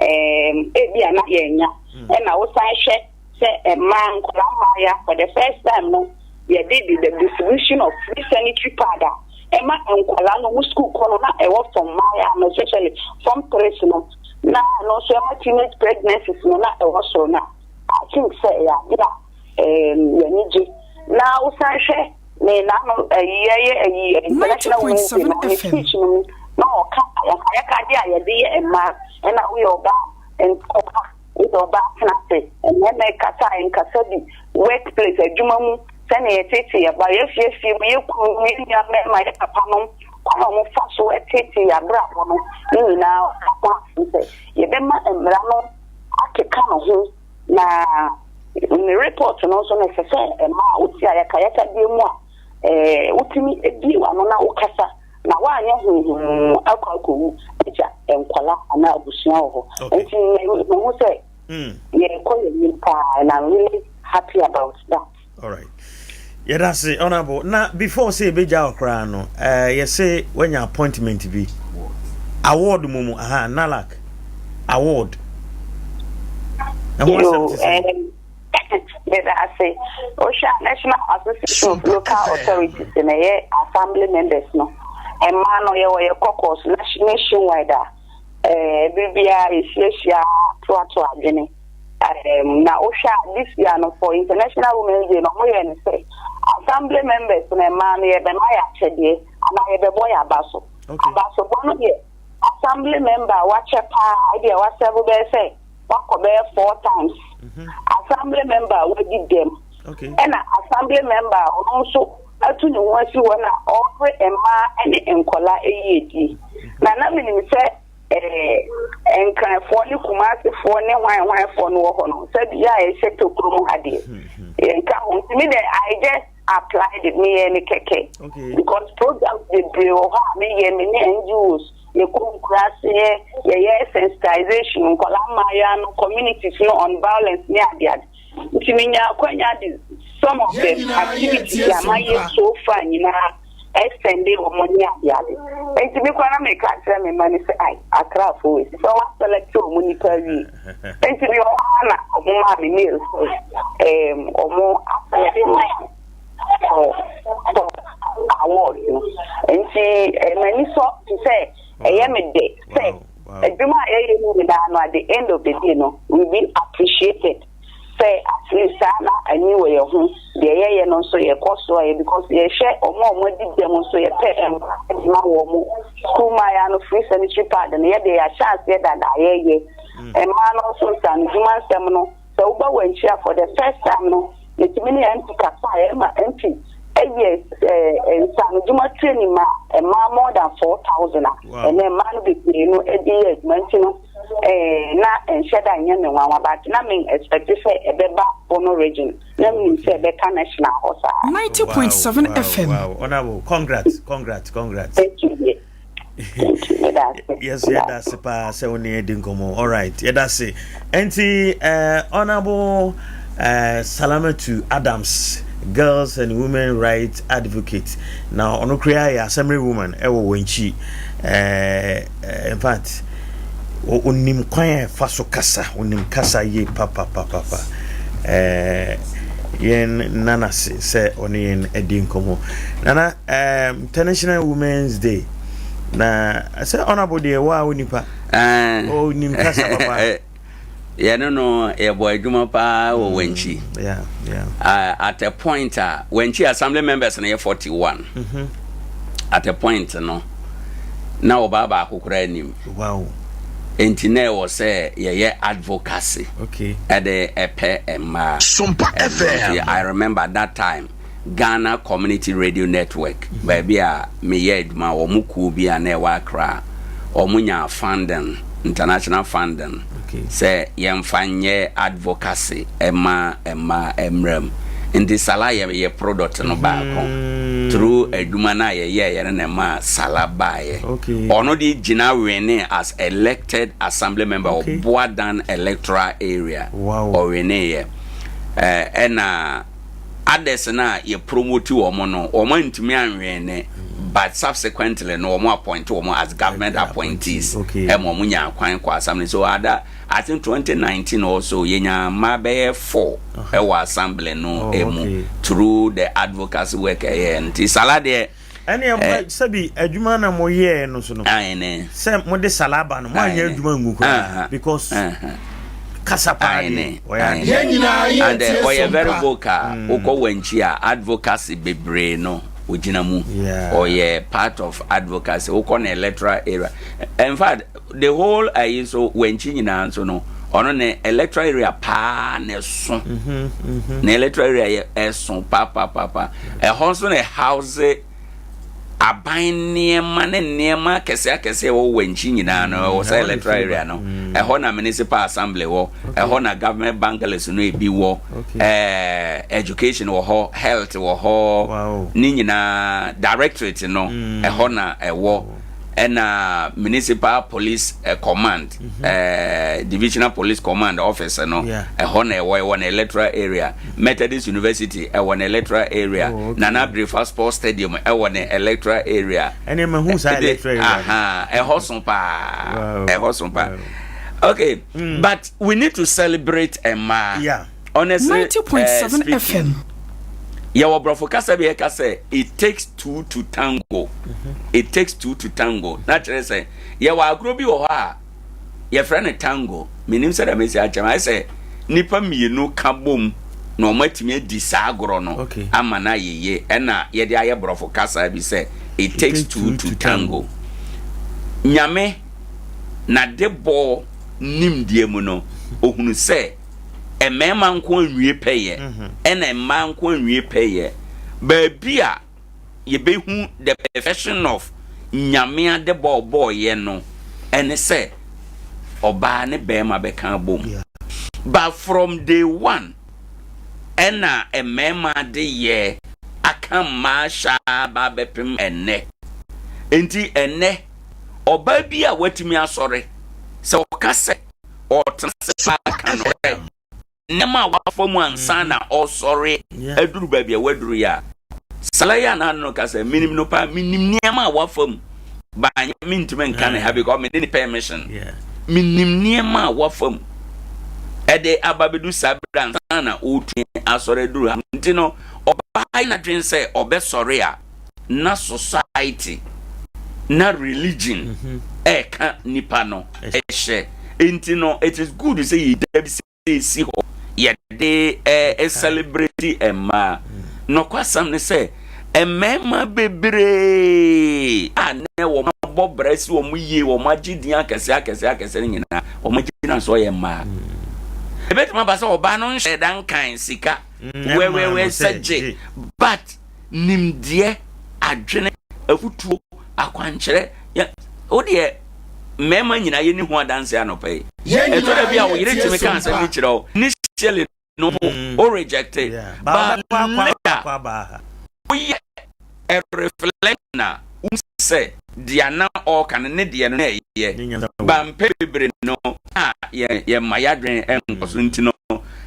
ebi a na yɛnya. Ɛna wosan hwɛ sɛ mmaa nkɔla mmaayɛ, for the first time no, yɛde the distribution of free sanitary pad a ɛma nkɔla no wo school kɔ no na ɛwɔ from mmaayɛ no, especially from three no, na ɛno nso ɛma teenage pregnancies no na ɛwɔ soro no. I think sɛ ɛyɛ ade a yɛni gye. Na wosan hwɛ ne n'ano ɛyi yɛyɛ ɛyi International Women's Day no, ne speech no mu na ɔka ayakayaka de a yɛde yɛ mmaa, ɛna woyɛ ɔbaa nkɔba, woyɛ ɔbaa tena ase, mmarima kasa nkasa bi, workplace, adwuma mu, sɛnea yɛtete yɛba yɛfiefie mu, yɛ kunu mu, yɛ nua mmarima, yɛ papa nom, kwan a wɔfa so tete yɛ abrabɔ no ne nyinaa ɔka ho asɛm sɛ yɛbɛma mmara no akeka ne ho. Na ne report no nso no, ɛsɛ sɛ mmaa a wote ayakayakadeɛ mu a wotumi bie w'ano na wokasa na woanyɛ honhom akɔ akɔwu agya nkwala anaa abusua wɔ hɔ. Nti mehu sɛ yɛkɔ yɛn anim paa and I'm really happy about that. All right. Yɛda ase, Honorable. Na before sɛ yɛbɛgya wo koraa no, yɛse woanya appointment bi. Award mu, aha, NALAC award. Ɛho asɛm te sɛ? Meda ase. Wohwɛ a, National Association of Local Authorities na ɛyɛ assembly members no, mmaa no yɛwɔ yɛ caucus nationwide a bere biara yɛhyiahyia toato adwene. Na wohwɛ a, this year no, for International Women's Day no, ɔmo yɛ no sɛ assembly members no mmaa no yɛbɛma yɛ akyɛdeɛ anaa yɛbɛbɔ yɛ aba so. Abasobɔ no deɛ, assembly member a wakyɛ paa deɛ wasɛbo bɛyɛ sɛ wakɔ bɛyɛ four times, assembly member a wadi dɛm, ɛna assembly member a ɔno nso atu ne ho asi hɔ na ɔrepere mmaa ne nkɔla yiedie. Na menim sɛ Nkranfoɔ ne Kumasefoɔ ne hwan hwanfoɔ no wɔ hɔ no, sɛbi yɛ a yɛhyɛ tokuro mu ha deɛ, yɛnka ho. Nti me deɛ, I just applied it, meyɛ ne kɛkɛ because programs bebree wɔ hɔ a meyɛ, me ne NGOs yɛkɔ nkuraseɛ, yɛyɛ sensitization nkɔla mmaayewa no, communities no, on violence ne adeade. Nti menya akwanya de some of the activities a mayɛ so far nyinaa ɛsɛnde wɔn ne adeade. Nti mi kora na meka kyerɛ me mma no sɛ ai, Akraafo wei sɛ wɔn aselect wɔn nipa awie. Nti mi wɔ hɔ na wɔn maa mi mail sɛ wɔn aselect for award no. Sɛ at least saa na ani wɔ yɛn ho, deɛ yɛyɛ no nso yɛkɔ so ayɛ because yɛhwɛ wɔn a wɔadi dɛm nso yɛpɛ mmoa de ma wɔn. Sukuu mmayewa no free sanitary pad no yɛdeɛ yɛahyɛ aseɛ dada yɛyɛ. Mmaa no nso nsanodwuma nsɛm no sɛ woba Wankyiri a for the first time no yɛtumi ne MP kasaeɛ ma MP yɛ nsanodwuma training ma mmaa more than 4,000 a ɛnɛ mmaa no bebree no de yɛ adwuma nti no Eh, na ɛnhyɛ da nyɛ me nwanwa but na me expect sɛ ɛbɛba Bono region. Na menim sɛ ɛbɛka national hɔ saa. 90.7 Wow, FM. wow. Honorable, congrats, congrats, congrats. Thank you dear. Thank you. Meda ase. Yes, Meda yɛda ase paa sɛ wo ne yɛdi nkɔmmɔ. All right, yɛda ase. Enti, Honorable Salamatu Adams, Girls and Women Rights Advocate. Na ɔno koraa yɛ assembly woman ɛwɔ wɔn akyi. In fact, onim kwan a ɛfa so kasa, onim kasa yie papapapapa. Yɛn nana se sɛ ɔne yɛn adi nkɔmmɔ. Nana, International Women's Day. Na sɛ honorable deɛ wo a wo nipa. Onim kasa papa. Yɛne no yɛbɔ adwuma paa wɔ Wankyi. At a point a Wankyi assembly members no yɛ 41. At a point no na ɔbaa baako koraa anim. Enti na ɛwɔ sɛ yɛyɛ advocacy ɛde ɛpɛ mmaa. Sompa FM. I remember that time Ghana Community Radio Network, baabi a meyɛ adwuma, wɔn kuo bi a na ɛwɔ Accra, wɔn nya funding, international funding, sɛ yɛmfa nyɛ advocacy ɛma mmaa mmerɛ mu. Nti Sala yɛ yɛ product no baako. Through adwuma no a yɛyɛɛ yɛ no na ɛma Sala baeɛ. Ɔno de gyina wene as elected assembly member Ɔboadan electoral area. Ɔweneeɛ. Ɛna others no a yɛ promote wɔn no, wɔn antumi anwene, but subsequently no wɔn appoint wɔn as government appointees ɛma wɔn nya kwan kɔ assembly. So ada I think 2019 also yɛnya mmaa bɛyɛ four ɛwɔ assembly no emu through the advocacy work ɛyɛ. Nti Sala deɛ Ɛne sɛbi adwuma na mo yɛɛ no so no, ayene sɛ mode Sala ba no, mo anyɛ adwuma ngu koraa because kasa paa deɛ ɔyɛ adeɛ. Yɛn nyinaa yɛ And tie ɔyɛ very Sompa. vocal. Wokɔ Wankyi a, advocacy bebree no ogyina mu. Ɔyɛ part of advocacy. Wokɔ no electoral area, in fact the whole ayi nso Wankyi nyinaa nso no, ɔno ne electoral area paa na ɛso. Ne electoral area yɛ ɛso paapaapaapa. Ɛhɔ nso na house aban nneɛma ne nneɛma akɛseɛ akɛseɛ ɛwɔ Wankyi nyinaa no ɛwɔ sɛ Ɛhɔ na electoral ɛfiri area ba. no. Ɛhɔ na municipal assembly wɔ, ɛhɔ na government bungalows no ebi wɔ. Education wɔ hɔ, health wɔ hɔ. Ne nyinaa directorate no ɛhɔ na ɛwɔ, ɛna municipal police command, divisional police command office no ɛhɔ na ɛwɔ na electoral area. Methodist University ɛwɔ na electoral area. Nana Abrefa Sports Stadium ɛwɔ na electoral area. Ɛne mahu saa electoral area no. Aha, ɛhɔ so paa. Ɛhɔ so paa. Okay, but we need to celebrate mmaa. Honestly, 90.7 speaking, FM. yɛwɔ borɔfo kasa bi yɛka sɛ "It takes two to tango, it takes two to tango." Na kyerɛ sɛ yɛwɔ agorɔ bi wɔ hɔ a yɛfrɛ no tango. Menim sɛ dɛm esi akyɛm ayɛ sɛ nipa mmienu ka bom na wɔn atumi adi saa agorɔ no ama no ayɛ yie. Ɛna yɛde ayɛ borɔfo kasa bi sɛ "It takes two to tango." Nyame na de bɔ nimdeɛ mu no, ohunu sɛ mmarima nko anwie pɛyɛ ɛna mmaa nko anwie pɛyɛ. Baabi a yɛbɛhu the perfection of Nyame ade bɔ ɔbɔɔyɛ no ɛne sɛ ɔbaa ne bɛrima bɛka bom. But from day one ɛna mmarima de yɛ aka mmaa hyɛ ba bɛpem ɛnnɛ. Nti ɛnnɛ ɔbaa bi a watumi asɔre sɛ ɔka sɛ ɔtena sɛ aka no nneɛma a wafa mu ansa na ɔsɔre aduru baabi a waduru yi a, Sala yi a n'ano no kasa minim no paa, minim nneɛma a wafa mu baanyɛ mintumi nka ne ha because mede ne permission. Minim nneɛma a wafa mu ɛde aba bɛdu saa bere ansa na ɔretumi asɔre aduru ha. Nti no ɔbaa yi n'adwene sɛ ɔbɛsɔre a na society na religion ɛɛka nipa no ɛhyɛ. Nti no it is good sɛ yɛda bi sɛ esi hɔ. yɛde ɛ celebrate mmaa. Nɔkwasɛm ne sɛ mmarima bebree a nɛ wɔn abɔ bra si wɔn yie, wɔn agye din akɛse akɛse akɛse no nyinaa, wɔn agyina so yɛ mmaa. Ebetumi aba sɛ ɔbaa no nhyɛ da nkan sika wɛwɛwɛ sɛ gye, but nimdeɛ, adwene, afutuo, akwankyerɛ, wo deɛ mmarima nyinaa yɛni ho adanse anɔpa yi. Ɛtɔ da bi a wo yere tumi ka asɛm bi kyerɛ wo, initially no wo reject it, but later woyɛ a reflect na wohu sɛ deɛ na ɔreka no ne deɛ no na ɛyɛ. Ba mpɛ bebree no a yɛma yɛadwene nkɔ so nti no,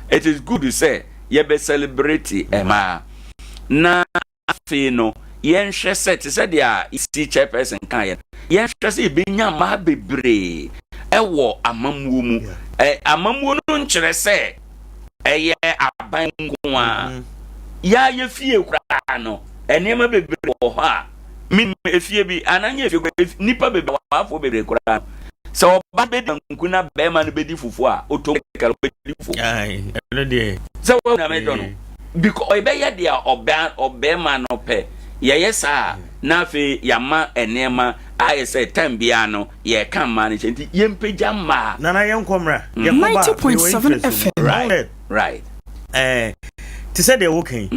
it is good sɛ yɛbɛ celebrate mmaa. Na afei no yɛnhwɛ sɛ, te sɛ deɛ EC chairperson kaeɛ no, yɛnhwɛ sɛ yɛbɛnya mmaa bebree ɛwɔ amammuo mu. Amammuo no nkyerɛ sɛ ɛyɛ aban nko a. Yɛayɛ fie koraa no, nneɛma bebree wɔ hɔ a menim efie bi anaa nyɛ efie koraa, nnipa bebree, awafoɔ bebree koraa no, sɛ ɔba bɛdi banku na bɛrima no bɛdi fufuo a, automatically ɔbɛdi fufuo. Sɛ wɔn na mɛdɔ no because ɔbɛyɛ deɛ ɔbɛrima no pɛ. Yɛyɛ saa na afei yɛama nneɛma ayɛ sɛ time biara no yɛka mmaa no kyɛ, nti yɛmpagya mmaa. Nana, yɛnkɔ mmra. Yɛkɔ ba 90.7 FM. Te sɛ deɛ woka yi,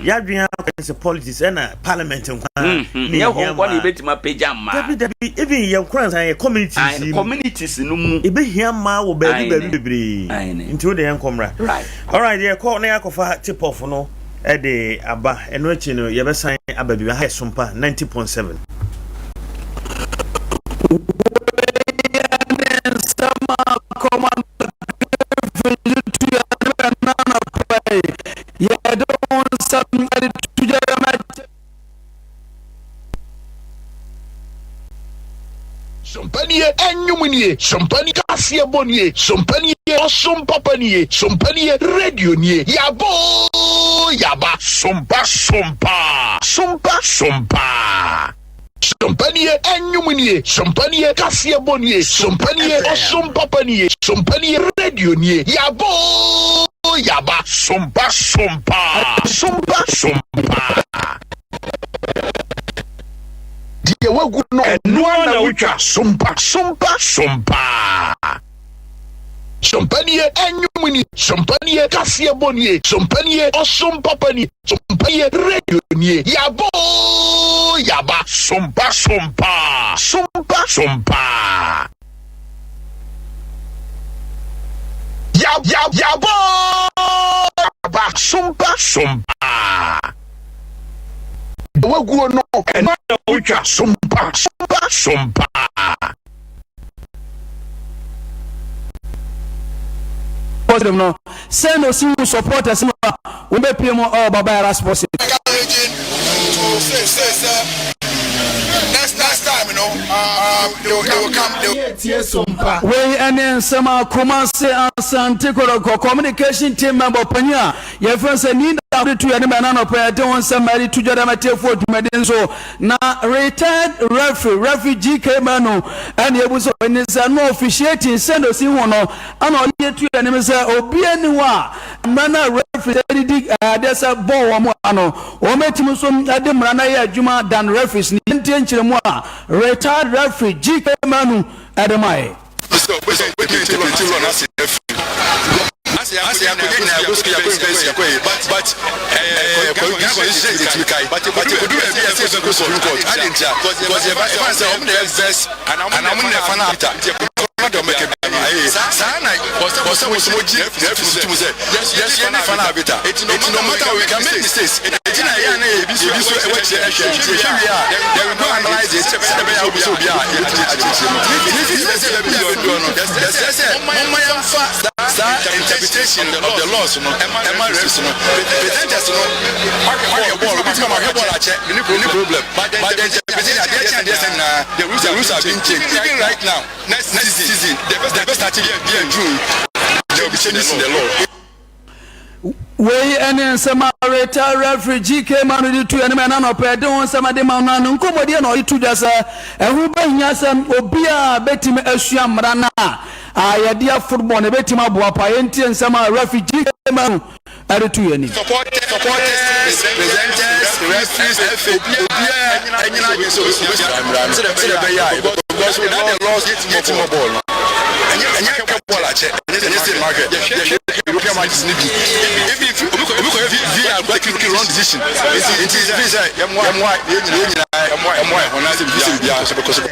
yɛadwene akɔ sɛ politics ɛna parliament nkwa. Ne hɔ nkɔ na yɛbɛtumi apagya mmaa. Dabi dabi, even yɛn kora nsa yɛ communities yi mu, communities no mu, ebɛhia mmaa wɔ baabi baabi bebree, nti wo de yɛnkɔ mmra. Alright, yɛkɔ na yɛakɔfa tip off no ɛde aba. Ɛno akyi no yɛbɛsan aba bi ha. Yɛ Sompa 90.7. Nsɛm a kɔma yɛde wo nsɛm de to dwa ma. Sompanie ɛnwom nie, sompanie kaseɛ bɔ nie, sompanie ɔsom papa nie, sompanie radio nie. Yabɔ yaba sompa sompa sompa sompa. Sompanie ɛnwom nie, sompanie kaseɛ bɔ nie, sompanie ɔsom papa nie, sompanie radio nie. Yabɔ yaba sompa sompa sompa sompa. Deɛ wagu no ɛnoa na wotwa sompa sompa sompa. Sompanie ɛnwom nie, sompanie kaseɛ bɔ nie, sompanie ɔsom papa nie, sompanie radio nie. Yabɔ yaba sompa sompa sompa sompa. Yabɔ yaba sompa sompa. Waguo no ɛnoa na wotwa sompa sompa sompa. Positive no sɛ na osi hu supporters no a wɔbɛpie mu ɔwɔ Baba Yara Sports. Encouraging to say next time, they will come. They will Wei ne nsɛm a Kumase Asante Kɔtɔkɔ communication team member panyin a yɛfrɛ sɛ Nina de to yɛne mɛna nɔpɛ yɛde ho nsɛm ma de to dwa dɛm atiefoɔ dwumadi nso. Na retired referee GK Manu ɛne ebu sɛ ɔni sɛ no officiating sɛ na osi ho no ɛna ɔde to yɛne sɛ obi ani hɔ a mmara no a referee sɛ didi adeɛ sɛ bɔɔl wɔn ano wɔn bɛtumi nso de mmara no ayɛ adwuma dan referees ne yɛntie nkyerɛmu a retired referee GK Manu ɛde ma yɛ. Sɛ obetumi interpret law n'ase efi ase akɔyɛ nyinaa yɛkɔ sukuu, yɛkɔ university, yɛkɔ yɛ, but Ghana constitution yɛ tumi kae, but ekodu baabi a ɛsɛ yɛkɔ Supreme Court adi ntia because yɛ ba ɛfa sɛ ɔmo na yɛ best ana ɔmo na ɛfa na arbiter, nti ɛkɔ de ɔmo kɛ bi no ayɛ saa na ɔsɛ mo sɛ mo gye referee so tum sɛ yɛso yɛ ne final arbiter, eti no matter we can make mistakes, eti na ɛyɛ na ebi so ɛwɔ kyerɛ ɛhwɛ, nti ɛhwɛ wie a then we go analyse it sɛ ɛbɛyɛ a obi sɛ obi a yɛbɛtumi akyerɛkyerɛ mu. Nti fi sɛ baabi a bɛduro no, yɛsrɛ sɛ momma yɛmfa saa interpretation of the laws no ɛma refs no, presenters no. Ɔhwɛ bɔɔl, obi tumi ma ɔhwɛ bɔɔl akyɛ, mini problem, but the interpretation adeɛ kyɛn adeɛ sɛ nyinaa the rules have been changed. Even right now, next season the best starting year June, there will be changes in the law. Wei ne nsɛm a retired referee GK Manu de tu anim ɛna nɔpɛ de ho nsɛm de ma no ano nkɔmmɔdeɛ na ɔde to dwa sɛ ɛho bɛhia sɛ obiaa bɛtumi asua mmara no a. a yɛde yɛ football no ɛbɛtumi aboa paa. Yɛntie nsɛm a referee GK Manu ɛde to yɛn anim. Supporters, presenters, referees, FA, obiara ɛnyina adwene sɛ obɛsua mmara no sɛdeɛ ɛbɛyɛ a yɛbɛkɔ because without the laws yɛtumi mmɔ bɔɔl no. Ɛnyɛ ɛnyɛ ka bɔɔl akyɛ, ɛnyɛ sɛ mahwɛ, yɛhwɛ European matches no bi, even if obi kɔ obi kɔyɛ VAR kɔ take wrong decision, nti nti fi sɛ yɛmmoa yɛn nyinaa yɛmmoa yɛn ho na sɛ biribiara bɛkɔ so.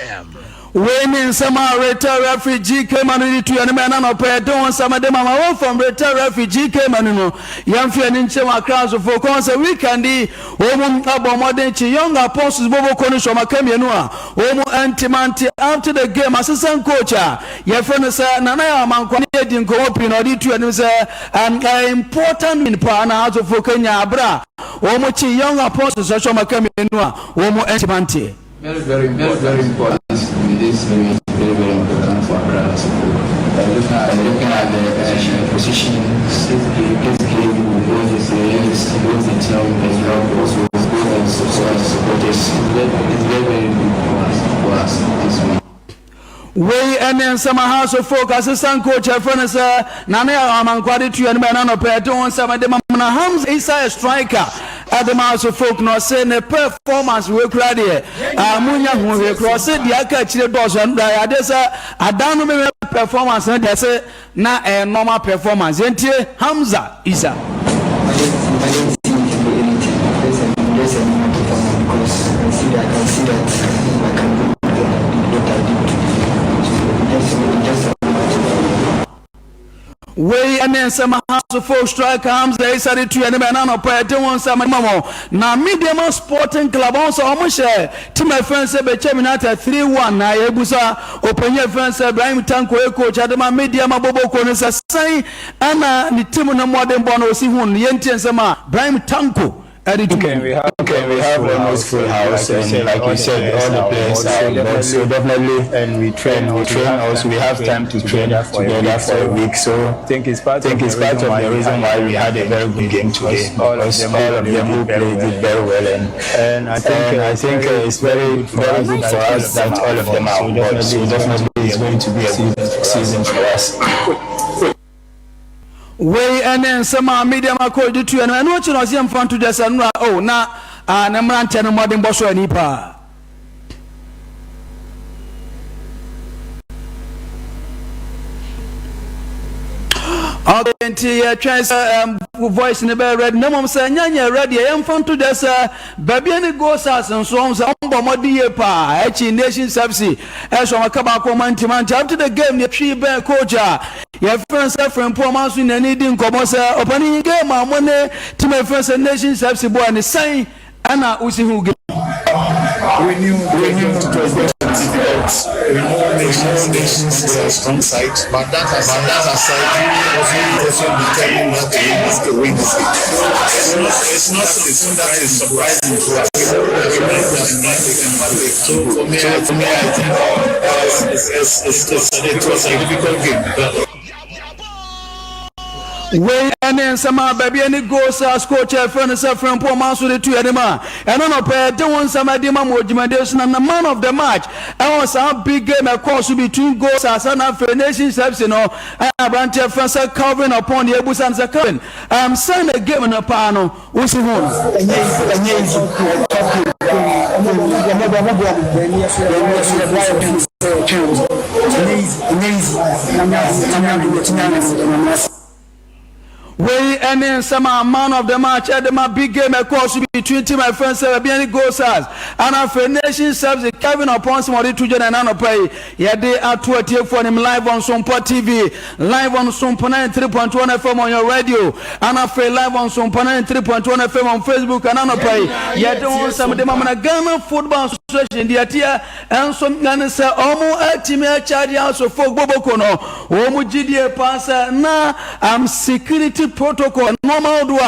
Wei ne nsɛm a retired referee GK Manu de to yɛn anim ɛna anɔpa yɛde ho nsɛm de ma ma wɔn fam retired referee GK Manu no yɛmfa yɛn ani nkyerɛ mu Accra Asofo kɔn sɛ weekend yi wɔn abɔ mmɔden kye Young Apostles boboko no so ɔmaka mmienu a wɔn ntimante after the game assistant coach a yɛfrɛ no sɛ Nana Yaw Amankwa ne adi nkɔmmɔ pii na ɔde to anim sɛ um, important win paa na Asofo kanya abere a wɔn kye Young Apostles so ɔmaka mmienu a wɔn ntimante. Very, very important. Very, very important. This game is very, very important for Accra as a whole. Looking at, looking at the position, this game, this game, both the players, both the team as well, also both the supporters. It's very, it's very, very good for us, for us this week. Wei ne nsɛm a Hearts of Oak assistant coach a yɛfrɛ no sɛ Nana Yaw Amankwah de to anim ɛna anɔpa yɛde ho nsɛm de ma na Hamza Isa yɛ striker ɛde ma Hearts of Oak na ɔse ne performance wei kura deɛ a munya ho hwee kura ɔse deɛ aka akyire dɔɔso ɛno deɛ adeɛ sɛ adan no meme performance no deɛ se na ɛyɛ normal performance. Yɛntie Hamza Issah. I don't, I don't see it to be anything. Just a, just a normal performance because I see that, I can see that I can do better than what I did today. So just, just a normal performance. Wei ne nsɛm a Hearts striker Hamza Issah de to anim ɛna anɔpa yɛde ho nsɛm ma mo. Na Medeama Sporting Club ɔho sɛ ɔmo hyɛ team a ɛfrɛ sɛ Bechem United 3-1 na yɛbusa ɔpanyin a ɛfrɛ sɛ Ibrahim Tanko yɛ coach ade ma Medeama Boboko no sɛ sɛn ɛna ne team no mmɔdenbɔ no ɔsi hu no. Yɛntie nsɛm a Ibrahim Tanko ɛde to Okay, we have, okay, we have almost full house, and like you said, all the players are on board. So definitely, and we train, we train also. We have time to train together for a week. So I think it's part, think it's part of the reason why we had a very good game today. Because all of them who played did very well, and and I think and I think it's very very good for us that all of them are on board. So definitely, it's going to be a good season for us. Wei ne nsɛm a Medeama coach de to anim. Ɛno akyi na ɔse yɛmfa nto dwa sɛ nnora o na ne mmeranteɛ no mmɔdenbɔ so ani paa. Okay, nti yɛtwɛn sɛ um, voice no bɛyɛ ready na mmom sɛ ɛnyɛ nyɛ ready a yɛmfa nto dwa sɛ baabi ne Gold Stars nso ɔmo sɛ ɔmo bɔ mmɔden yie paa akyi Nations FC ɛso ɔmo aka baako ɔmo antim ante. After the game yɛtwi bɛn coach a yɛfrɛ no sɛ Frimpong ɔmo nso n'ani di nkɔmmɔ sɛ ɔpanin game a mo ne team a yɛfrɛ sɛ Nations FC bɔɔ ne sɛn ɛna wosi ho game. We knew it was going to be difficult. We know Nations, Nations is a strong side, but that aside, we also determined not to win this, to win this game. It's not something that is surprising to us. We know that they can play. So for me, I think it was a difficult game. But Wei ne nsɛm a baabi ani Gold Stars coach a ɛfrɛ no sɛ Frimpong ɔma nso de to anim a ɛno nɔpɛ de wo nsɛm adi ma ma odwumadie so na na man of the match ɛwɔ saa big game ɛkɔɔ so between Gold Stars ɛna afei Nations FC no ɛyɛ aberanteɛ frɛ sɛ Calvin Oppong deɛ ebusa no sɛ Calvin um, sɛn na game no paa no wosi ho no. Ɛnyɛ easy, ɔmo bɔ ɔmo bɔ yɛn so yɛ bɔ ayɛ sɛ ɔtwɛn wɔn. Ɛnyɛ easy, ɛnyɛ easy, Nyame Nyame adum yɛtumi ayɛ no Nyame ase. Wei ne nsɛm a man of the match ɛde ma big game ɛkɔɔ so between team ɛfɛn sɛ baabi ne Gold Stars ɛna afei Nation Service Kevin Oppong sɛm ɔde to dwa na ɛna anɔpa yi yɛde ato atiefoɔ nim live on Sompa TV, live on Sompa 93.1 FM on your radio, ɛna afei live on Sompa 93.1 FM on Facebook. Ɛna anɔpa yi yɛde ho nsɛm de ma mana Ghana Football Association deɛ teɛ ɛnso ɛne sɛ ɔmo atumi akyagye asofo gboboko no wɔn gyidie paa sɛ na um, security protocol nneɛma ahodoɔ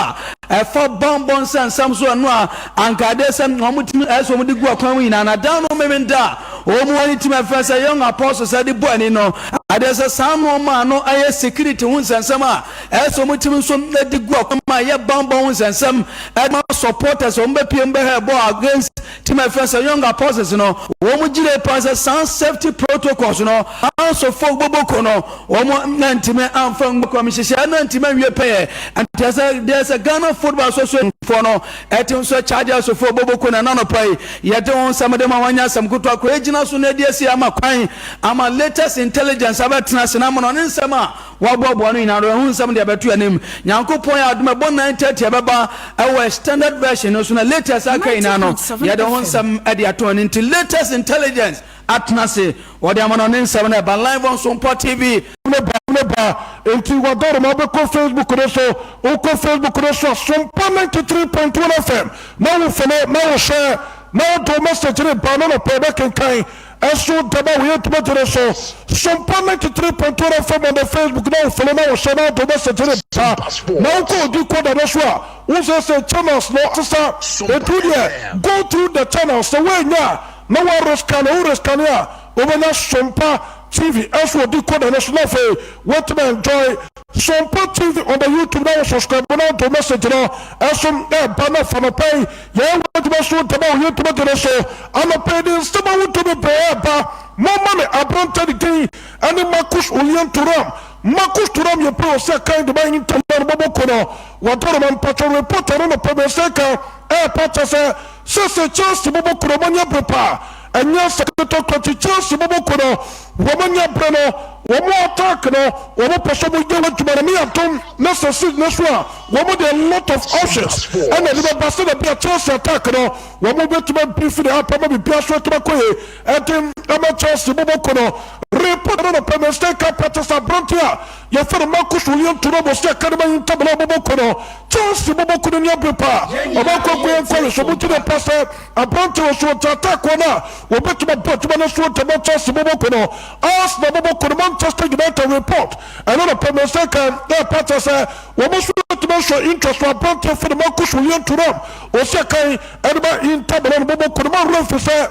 a ɛfa bambɔ nsɛnsɛm so ɛno a ankadeɛ sɛ wɔn tumi ɛsɛ wɔn de gu akwan mu nyinaa na dan no mmemme da. wɔn ani tim ɛfɛ sɛ Young Apostles de bɔ ani no adeɛ sɛ saa nnoɔma no ɛyɛ security ho nsɛnsɛm a ɛsɛ wɔn tim nso de gu akwan a ɛyɛ banbɔ ho nsɛnsɛm ɛma supporters wɔn bɛpie mu bɛhɛ bɔ against team ɛfɛ sɛ Young Apostles no. Wɔn gyina pa sɛ saa safety protocols no asofo gboboko no wɔn nantimi amfa ngukɔm nhyehyɛ nantimi awie pɛyɛ. Nti sɛ deɛ sɛ Ghana Football Association foɔ no ɛte nso charge asofo boboko na nanɔpa yi yɛde wɔn nsɛm de ma wɔn anya asɛm koto akɔ egyina so na adi asi ama kwan ama latest intelligence abɛtena ase na ama no ne nsɛm a waboaboa no nyinaa no ɛho nsɛm deɛ ɛbɛto anim. Nyankopɔn yɛ adom, ɛbɔ 9:30 ɛbɛba ɛwɔ extended version no so na latest aka nyinaa no yɛde ho nsɛm ɛde ato ani. Nti latest intelligence atena ase wɔde ama no ne nsɛm no ɛba live on Sompa TV. Ne ba ne ba nti wadɔroma wobɛkɔ Facebook no so. Wokɔ Facebook no so a, Sompa 93.1 FM na wo follow na wo share na wode message ne ba no nɔpɛ bɛkenkan ɛso dɛm a wɔyɛ dwumadie no so. Sompa 93.1 FM on the Facebook na wo follow na wo share na wode message ne ba. Na wokɔ odi kɔda no so a, wo sɛ sɛ channels no sesa ɛtu deɛ, go through the channels sɛ woanya a na woarescan. Wo rescan a, wobɛnya Sompa TV ɛso odi kɔda no so na afei woatumi enjoy Sompa TV on the YouTube na wo subscribe na wode message no ɛso ɛba. Na fa nɔpɛ yi yɛn wɔ adwuma so dɛm a wɔyɛ dwumadie no so anɔpɛ yi de nsɛm a wodo bebree ɛba. Momma me aberante ne din ɛne Marcus Julian Thuram. Marcus Thuram yɛ player sɛ kan de ma Inter Milan bɔbɔ ko no. Wɔdɔrɔ ma mpatwɔ reporter no nɔpɛ bɛ sɛ ka ɛɛpa kyɛ sɛ sɛsɛ Chelsea bɔbɔ ko no wɔn bere paa ɛnyɛ sɛ ketewa kɔkye. Chelsea bɔbɔ ko no wɔn anya bere no, wɔn attack no wɔn pɛ sɛ wɔn yɛ adwuma no ne atom na sɛ season no so a wɔn de a lot of options ɛna ɛde bɛba sɛ na bi a Chelsea attack no wɔn bɛtumi abeef de apa ma biribi aso atumi akɔ yie ɛde ama Chelsea bɔbɔ ko no. Report no no pɛ mistake apɛte sɛ aberante a yɛfɛ no Marcus Julian Thuram ɔsi academy Inter Milan bɔbɔ ko no. Chelsea bɔbɔ ko no ni abere paa ɔbɛkɔ akɔ yɛn kɔre so mo gyina pa sɛ aberante wɔ so ɔgya attack wɔn a wɔbɛtumi abɔ adwuma no so dɛm Chelsea bɔbɔ ko no. Arsenal bɔbɔ ko no, Manchester United report ɛno no pɛ mistake ɛpa kyɛ sɛ wɔn nso bɛtumi ahyɛ interest wɔ aberante fɛ no Marcus Julian Thuram ɔsi akan ɛde ma Inter Milan bɔbɔ ko no. Ma werɛ mfi sɛ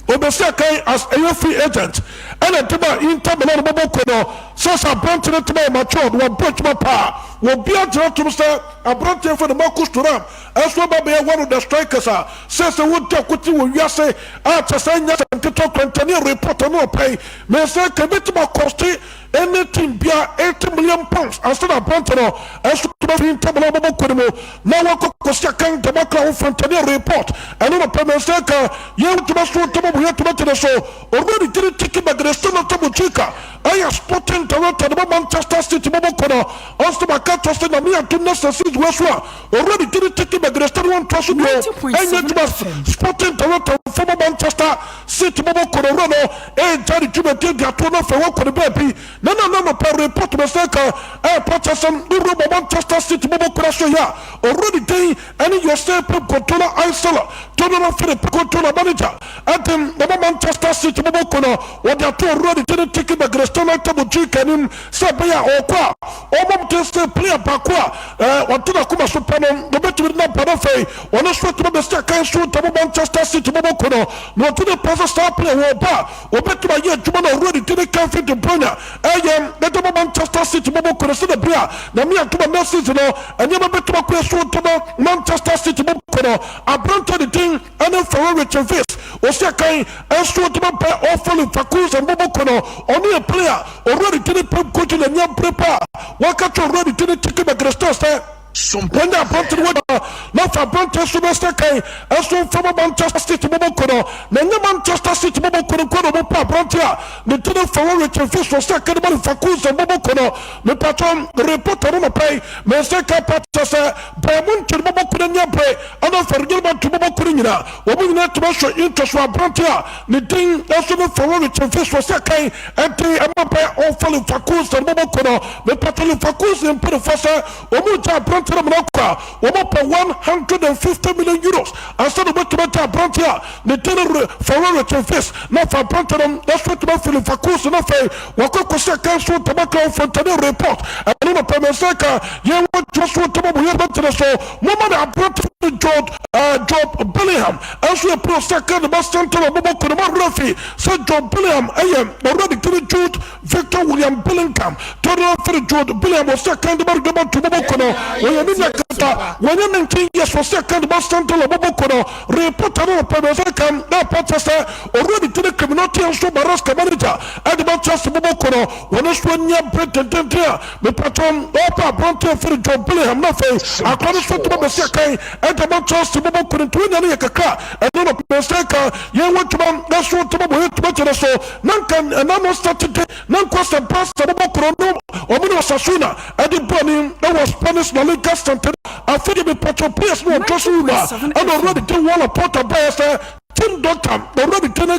obesi akan as ɛyɛ free agent ɛna de ma Inter Milan bɔbɔ ko no sɛ aberante no tuma yɛ matured, wɔbɔ adwuma paa. Wɔbi agyina tom sɛ aberante fɛ no Marcus Thuram ɛso aba bɛyɛ one of the strikers a sɛ wodi akote wɔ wiase a kyɛ sɛ nyɛ sɛ nketewa kwantani. Report no ɔpɛn mɛ sɛ kɛbɛtumi acost anything bia £80 million ansa na aberante no ɛso tuma fi Inter Milan bɔbɔ ko no mu na wɔkɔ kɔsi akan dɛmɔkra wo fantani. Report ɛno no pɛ mɛ sɛ ka yɛn tuma so tuma mu yɛ tuma tene so already gyere tiki bagrestina tamuchika ɛyɛ sporting director de ma Manchester City bɔbɔ ko no. Ɔnso maka kyerɛ sɛ Nyame adom na sɛ season wɔ so a already gyere tiki bagrestina wɔntoa so bio ɛnyɛ adwuma sporting director fama Manchester City bɔbɔ ko no. Wura no ɛgya ne dwumadie de ato no afei wɔkɔ ne baabi na na nɔpɛ report mɛ sɛ ka ɛɛpa kyɛ sɛ ne wura ma Manchester City bɔbɔ ko no so yɛ a already din ɛne Jose Pep Guardiola Aisala Tottenham Philip Guardiola manager ɛde ɛma Manchester City bɔbɔ ko no. Wɔde ato owura ne gyene tiki Bagrestina Tamuji anim sɛ ɛbɛyɛ a ɔkɔ a ɔmom te sɛ player baako a ɔde n'akoma so pɛ no wɔbɛtumi de naba no afei ɔno nso atumi bɛsi akan so ntam Manchester City bɔbɔ ko no. Na ɔde ne pɛ sɛ saa player wɔ ɔba a wɔbɛtumi ayɛ adwuma no owura ne gyene Kevin De Bruyne ɛyɛ ɛde ma Manchester City bɔbɔ ko no sɛ bere a Nyame adom a next season no nneɛma bɛtumi akɔ so ntam Manchester City bɔbɔ ko no. Aberante ne din ɛne Ferrari Chavis ɔsi akan ɛnso de ma bɛ ɔfɔ Leverkusen bɔbɔ ko no. Ɔno yɛ player owura ne din Pep Guardiola ani abere pa a wɔaka kyerɛ owura ne din Tiki Begristain sɛ wɔnyɛ aberante no wɔgyina na fa aberante so bɛsɛ kan ɛnso mfama Manchester City bɔbɔ ko no. Na ɛnyɛ Manchester City bɔbɔ ko no nko na ɔmo pa aberante a ne din Ferrari Chavis ɔsi akan de ma Leverkusen bɔbɔ ko no. Mepatɔ reporter no nɔpɛ mɛsɛ ka pa kyɛ sɛ Bayern Munich bɔbɔ ko no ani abere ɛna afɛrɛgyere ma nto bɔbɔ ko no nyinaa. Wɔn nyinaa tumi ahyɛ interest wɔ aberante a ne din nso ne Ferrari Chavis ɔsi akan ɛde ɛma bɛ ɔfa Leverkusen bɔbɔ ko no. Mepatɔ Leverkusen mpanyinfoɔ sɛ wɔn gya aberante no mena kɔ a wɔn pɛ 100 €150 million ansa na wɔbɛtumi agye aberanteɛ a ne din ne Ferrari Fils na afei aberanteɛ no nso atumi afiri Leverkusen na afei wakɔ akɔsi akan so Tabakra Fontane report ɛno na pɛ mɛnsa ka yɛn wɔ dwa so ntɛm abɔ yɛn bɛtene so moma ne aberanteɛ no Job Job Bellingham nso yɛ pro sɛ ka ne ba Santana bɔbɔ kɔ ne ma werɛ fi sɛ Job Bellingham ɛyɛ ɔwura ne tiri Jude Victor William Bellingham tɔnɔ firi Jude Bellingham ɔsɛ kan de ba Real Madrid bɔbɔ kɔ no wɔyɛ ne nua kata wɔnyɛ 19 years ɔsɛ kan de ba Santana bɔbɔ kɔ no reporter no pɛ mɛnsa ka na pɔtɛ sɛ ɔwura ne tiri Criminality nso Maresca manager ɛde ba Chelsea bɔbɔ kɔ no wɔn nso anya bere tententen a mepatɔ ɔpa aberanteɛ firi Joe Bellingham na afei akora no so tuma bɛsi akan ɛde ma Chelsea bɔbɔ kɔ no nti wonya no yɛ kakra ɛno no mɛnsa ka yɛn wɔ adwuma ɛso tuma bɔ yɛ tuma kyerɛ so na nka ɛna no Saturday na nkɔ sɛ Barca bɔbɔ kɔ no ɔmo ne Osasuna ɛde bɔ ni ɛwɔ Spanish La Liga Santander. Afei deɛ mepatɔ players no wɔ dressing room a ɛna ɔwura de de wall porter baeɛ sɛ team doctor ɔwura de de ne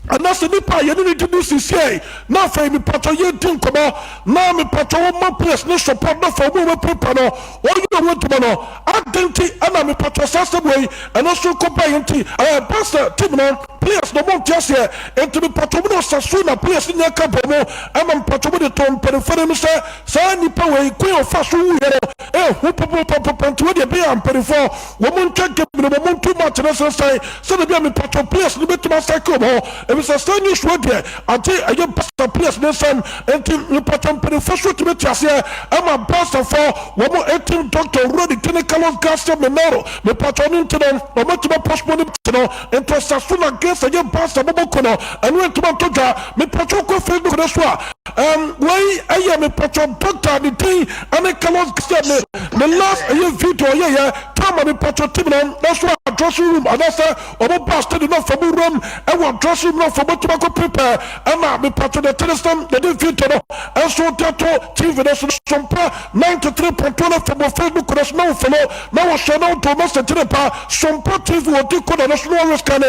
anaasɛ nipa a yɛne ne di ne sisiɛ na afei mepatɔ yɛdi nkɔmmɔ na mepatɔ wɔn ma players ne support na afei wɔn a wɔpirapira no wɔyɛ wɔn adwuma no adan nti ɛna mepatɔ saa asɛm wei ɛno nso kɔ ba yɛn nti ɛyɛ Barca team no players na wɔn nte aseɛ nti mepatɔ mu na ɔsaso na players nyɛ ka bɔ mu ɛma mepatɔ mu de to mpanimfoɔ no sɛ saa nipa wei kwan a ɔfa so wuyɛ no ɛhu pɔpɔpɔpɔ nti wɔde ɛbɛyɛ mpanimfoɔ wɔn ntwa game no wɔn nto match no sɛnsɛn sɛdeɛ bi a mepatɔ players no bɛtumi asake wɔn hɔ ebisa sɛ news wɔ deɛ agye ɛyɛ Barca players ne nsɛm nti mepatɔ mpanimfoɔ so tumi te aseɛ ɛma Barcafoɔ wɔn team doctor owura de tene Carlos Garcia Menaro mepatɔ no nti no wɔn atumi postpone ne no nti Osasuna against ɛyɛ Barca bɔbɔ kɔ no ɛno ntoma nto dwa. Mepatɔ kɔ Facebook no so a wei ɛyɛ mepatɔ doctor ne din ɛne Carlos Garcia ne ne last ɛyɛ video ɔyɛyɛ tama mepatɔ team no ɛso a dressing room anaasɛ ɔmo ba stadium no fam wuram ɛwɔ dressing room no fam bɛtumi akɔ prepare ɛma mepatɔ de tene sɛm yɛde video no ɛnso de ato TV no so, Sompa 93.1 FM wɔ Facebook no so na wo follow na wɔhyɛ na woto message ne pa Sompa TV wɔ di koda no so na wɔyɛ scan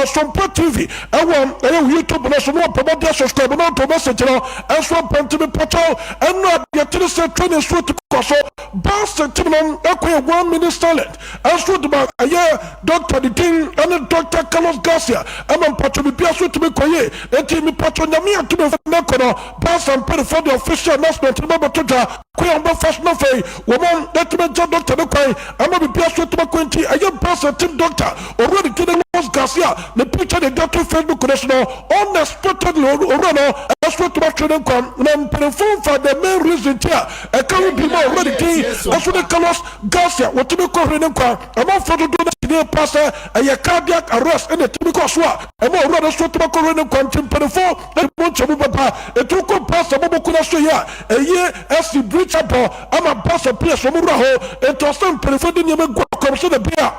Sompa TV ɛwɔ ɛyɛ YouTube no so na wɔpɛ bɔde subscribe na woto message no ɛnso abɛnti. Mepatɔ ɛno adeɛ tene sɛ training so ti kɔ so. Barca team no ɛkɔ yɛ 1 minute silent ɛnso de ma ɛyɛ doctor de din ɛne Doctor Carlos Garcia ɛma mpatɔ bibia so tumi kɔ yie. Enti mepatɔ Nyame atumi ne kɔ no Barca mpanyinfoɔ de official announcement no bɛbɛto dwa kwan a wɔbɛfa so no afei wɔn ɛtumi gya doctor ne kwan ama bibia so tumi kɔ. Nti ɛyɛ Barca team doctor owura de din Carlos Garcia ne picture de de to Facebook no so no unexpectedly owura no ɛso tumi atwe ne nkwa na mpanyinfoɔ nfa the main reason ti a ɛka ho bi ma owura de din ɛso ne Carlos Garcia wɔtumi kɔhwere ne nkwa. Amanfoɔ dodoɔ no kyerɛ pa sɛ ɛyɛ cardiac arrest ɛna ɛtumi kɔ so a ɛma owura no so tumi kɔhwere ne nkwa. Nti mpanimfoɔ ɛde mu nkyɛmu bɛba ɛtu kɔ Barca bɔbɔ kuna so yi a ɛyɛ ɛsi bridge abɔ ama Barca players wɔn wura hɔ. Nti ɔsɛ mpanimfoɔ de nneɛma gu akɔm so na bi a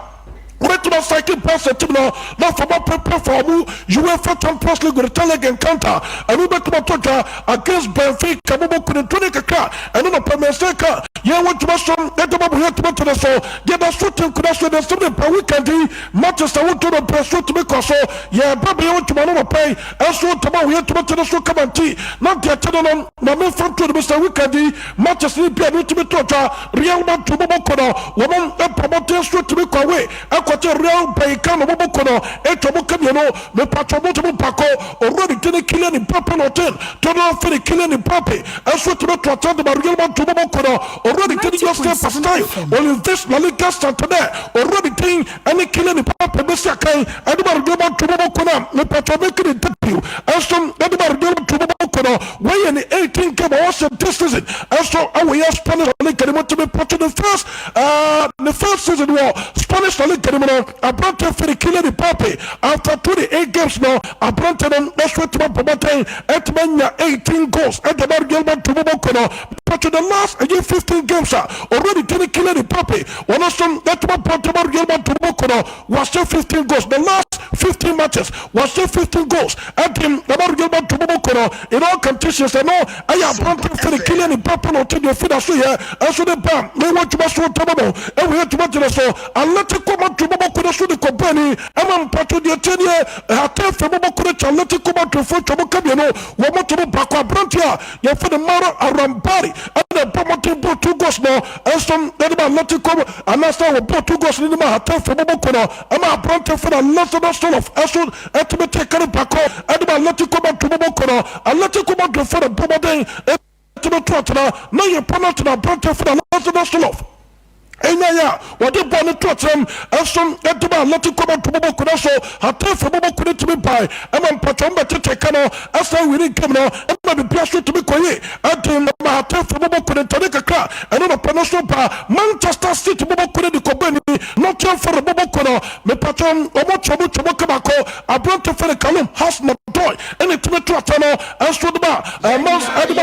wɔbɛtumi asake Barca team no na afɔ bɔ prepare for ɔmo UEFA Champions League return leg encounter ɛno bɛtumi atɔ dwa against Benfica bɔbɔ kunintoni kakra. Ɛno na pɛmɛsɛ ka yɛn wɔ dwuma so ɛde bɔ bɔ yɛ tumi tene so yɛda so te nkuna so yɛde nsɛm de pa. Weekend yi matches a woto no brɛ so tumi kɔ so yɛ ba bɛyɛ wɔ dwuma no nɔpɛ ɛnso ntɛm a wɔyɛ tumi tene so kama. Nti na deɛ te no no na memfa nto no bi sɛ weekend yi matches ne bia no tumi to dwa. Real Madrid bɔbɔ kɔ no wɔn mpɔmɔden so tumi kɔ away ɛkɔgye Real Vallecano bɔbɔ kɔ no atwa mu ka mmienu. Mepatwɔ mo tumi baako owura ne dini Kylian Mbappe na ɔten tɔnɔ firi Kylian Mbappe ɛnso tumi to ɔtɛn de ma Real Madrid bɔbɔ kɔ no owura ne dini Jose Pascal Olives La Liga Santander owura ne din ɛne Kylian Mbappe bɛsi akan ɛde ma Real Madrid bɔbɔ kɔ no. Mepatwɔ make ne debut ɛnso ɛde ma Real Madrid bɔbɔ kɔ no wɔyɛ ne 18 game a wɔhyɛ this season ɛnso ɛwɔ yɛ Spanish La Liga ne mu. Tumi patwɔ ne first season wɔ Spanish La Liga ne mu no aberante firi Kylian Mbappe after 28 games no aberante no ɛso atumi abɔ mmɔden ɛtumi anya 18 goals ɛde ma Real Madrid bɔbɔ kɔ no. Patwɔ the last ɛyɛ 15 games a already tini Kylian Mbappe wɔn nso ɛtumi abɔ ntoma Real Madrid bɔbɔ kɔ no wɔahyɛ 15 goals. The last 15 matches wɔahyɛ 15 goals ɛde ɛma Real Madrid bɔbɔ kɔ no in all competitions. Ɛno ɛyɛ aberante firi Kylian Mbappe na ɔte deɛ fida so yɛ ɛnso de ba na ɛwɔ adwuma so ntɛm no ɛwɔ yɛ adwuma gyina so. Atletico Madrid bɔbɔ kɔ no so de kɔ bɛni ɛma mpatwo deɛ tie nie Getafe bɔbɔ kɔ no kyɛ Atletico Madrid fo twɛ mo ka mmienu wɔn mo to mo baako. Aberante a yɛfɛ no Mauro Arambari ɛna na ɛbɔ mmɔden bɔɔ two goals no nso de ma Atletico anaasɛ wɔbɔɔ two goals no de ma Getafe bɔbɔ ko no ɛma aberante fo no Alexander Sorloth nso tumi tee ka no baako de ma Atletico Madrid bɔbɔ ko no. Atletico Madrid fo no bɔ mmɔden tumi to atena na yɛ penalty na aberante fo no Alexander Sorloth Enyae a wɔde bɔɔl no to akyerɛm nso de ma Atletico Madrid bɔbɔ ko no so. Getafe bɔbɔ ko no tumi bae ma mpatwam bɛtetee ka no san winning game no ma biribiara so tumi kɔye den ma Getafe bɔbɔ ko no ntade kakra ɛno nɔpɛ no so ba Manchester City bɔbɔ ko no de kɔbɔ ani Nottingham Forest bɔbɔ ko no mepatwam wɔn twɛ mu twɛ mu ka baako aberante fɛre Callum Hudson-Odoi ɛna tumi to ata no nso de ma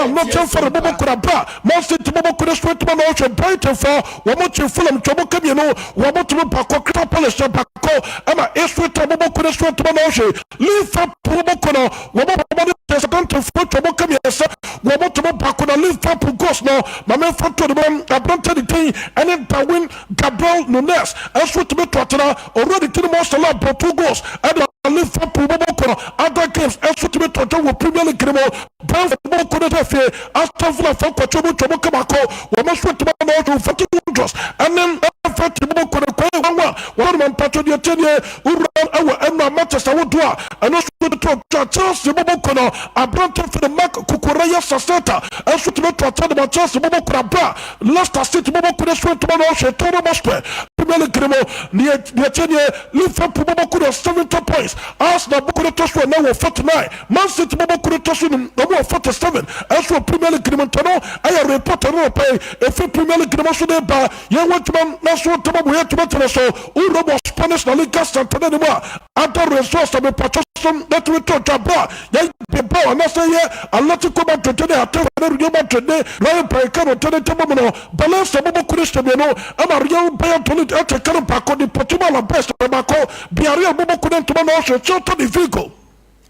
Nottingham Forest bɔbɔ ko no abira Man City bɔbɔ kɔ ne so ntoma na ɔhwɛ Brighton fɔ wɔn kye Fulham twɛ ka mmienu wɔn tumi baako Crystal Palace hyɛ baako ɛma Ipswich Town bɔbɔ kɔ ne so ntoma na ɔhwɛ Liverpool bɔbɔ kɔ no wɔn bɔbɔ ne Southampton fo twɛ ka mmiɛnsa wɔn tumi baako na Liverpool goals no maame nfa to ne mu aberante ne din ɛne Darwin Gabriel Nunes nso tumi to atena owura ne din Mo Salah bɔ two goals ɛde Liverpool bɔbɔ kɔ no other games nso tumi to dwa wɔ Premier League no mu. Brentford bɔ kɔ no fie, Aston Villa fa kɔtwe mu twɛ mu kama kɔ wɔn nso ntoma na ɔhwɛ Wolverhampton Wanderers ɛne Everton bɔ kɔ no kɔɛ wanwa wɔn ma mpatwɔ deɛ tie nie wura ɛwɔ ɛnura Manchester wodoɔ a ɛno nso to twa Chelsea bɔ kɔ no aberante fene Marc Cucurella Saseta ɛnso tumi to akyɛ de ma Chelsea bɔ kɔ no abira Leicester City bɔ kɔ no so ntoma na ɔhwɛ Tottenham Hotspur Premier League no mu deɛ tie nie Liverpool bɔ kɔ no 70 points, Arsenal bɔ kɔ no tɔ so ɛnɛ wɔ 49. Man City bɔbɔ koro tɔ so num, wɔn wɔ 47 nso wɔ Premier League no mu. Ntɛno ɛyɛ report no nɔpɛ yi efi Premier League no mu nso de ba. Yɛn wɔ adwuma nso ntɛm abu yɛn tumi tene so. Wura wɔ Spanish La Liga Santander no mu a ada results a mepatwɔ so yɛtumi to dwa bere a yɛn Bilbao anaasɛ yɛ Atletico Madrid ne Getafe ne Real Madrid ne Rayo Vallecano de ne ntam mu no. Valencia bɔbɔ koro hyɛ mmienu ɛma Real Valladolid ɛte karo baako, Deportivo Alaves baako, Villarreal bɔbɔ koro ntoma na ɔhwɛ Celta de Vigo.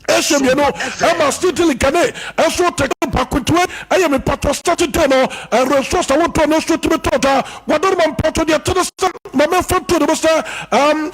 Ɛhyɛ mmienu ɛma City Gane ɛso tɛkɛ bakotoe ɛyɛ me patɔ Saturday no ɛresource ahodoɔ no nso tumi tɔ da wɔde ma mpatɔ deɛ tene sɛ ma mefa nto ne mu sɛ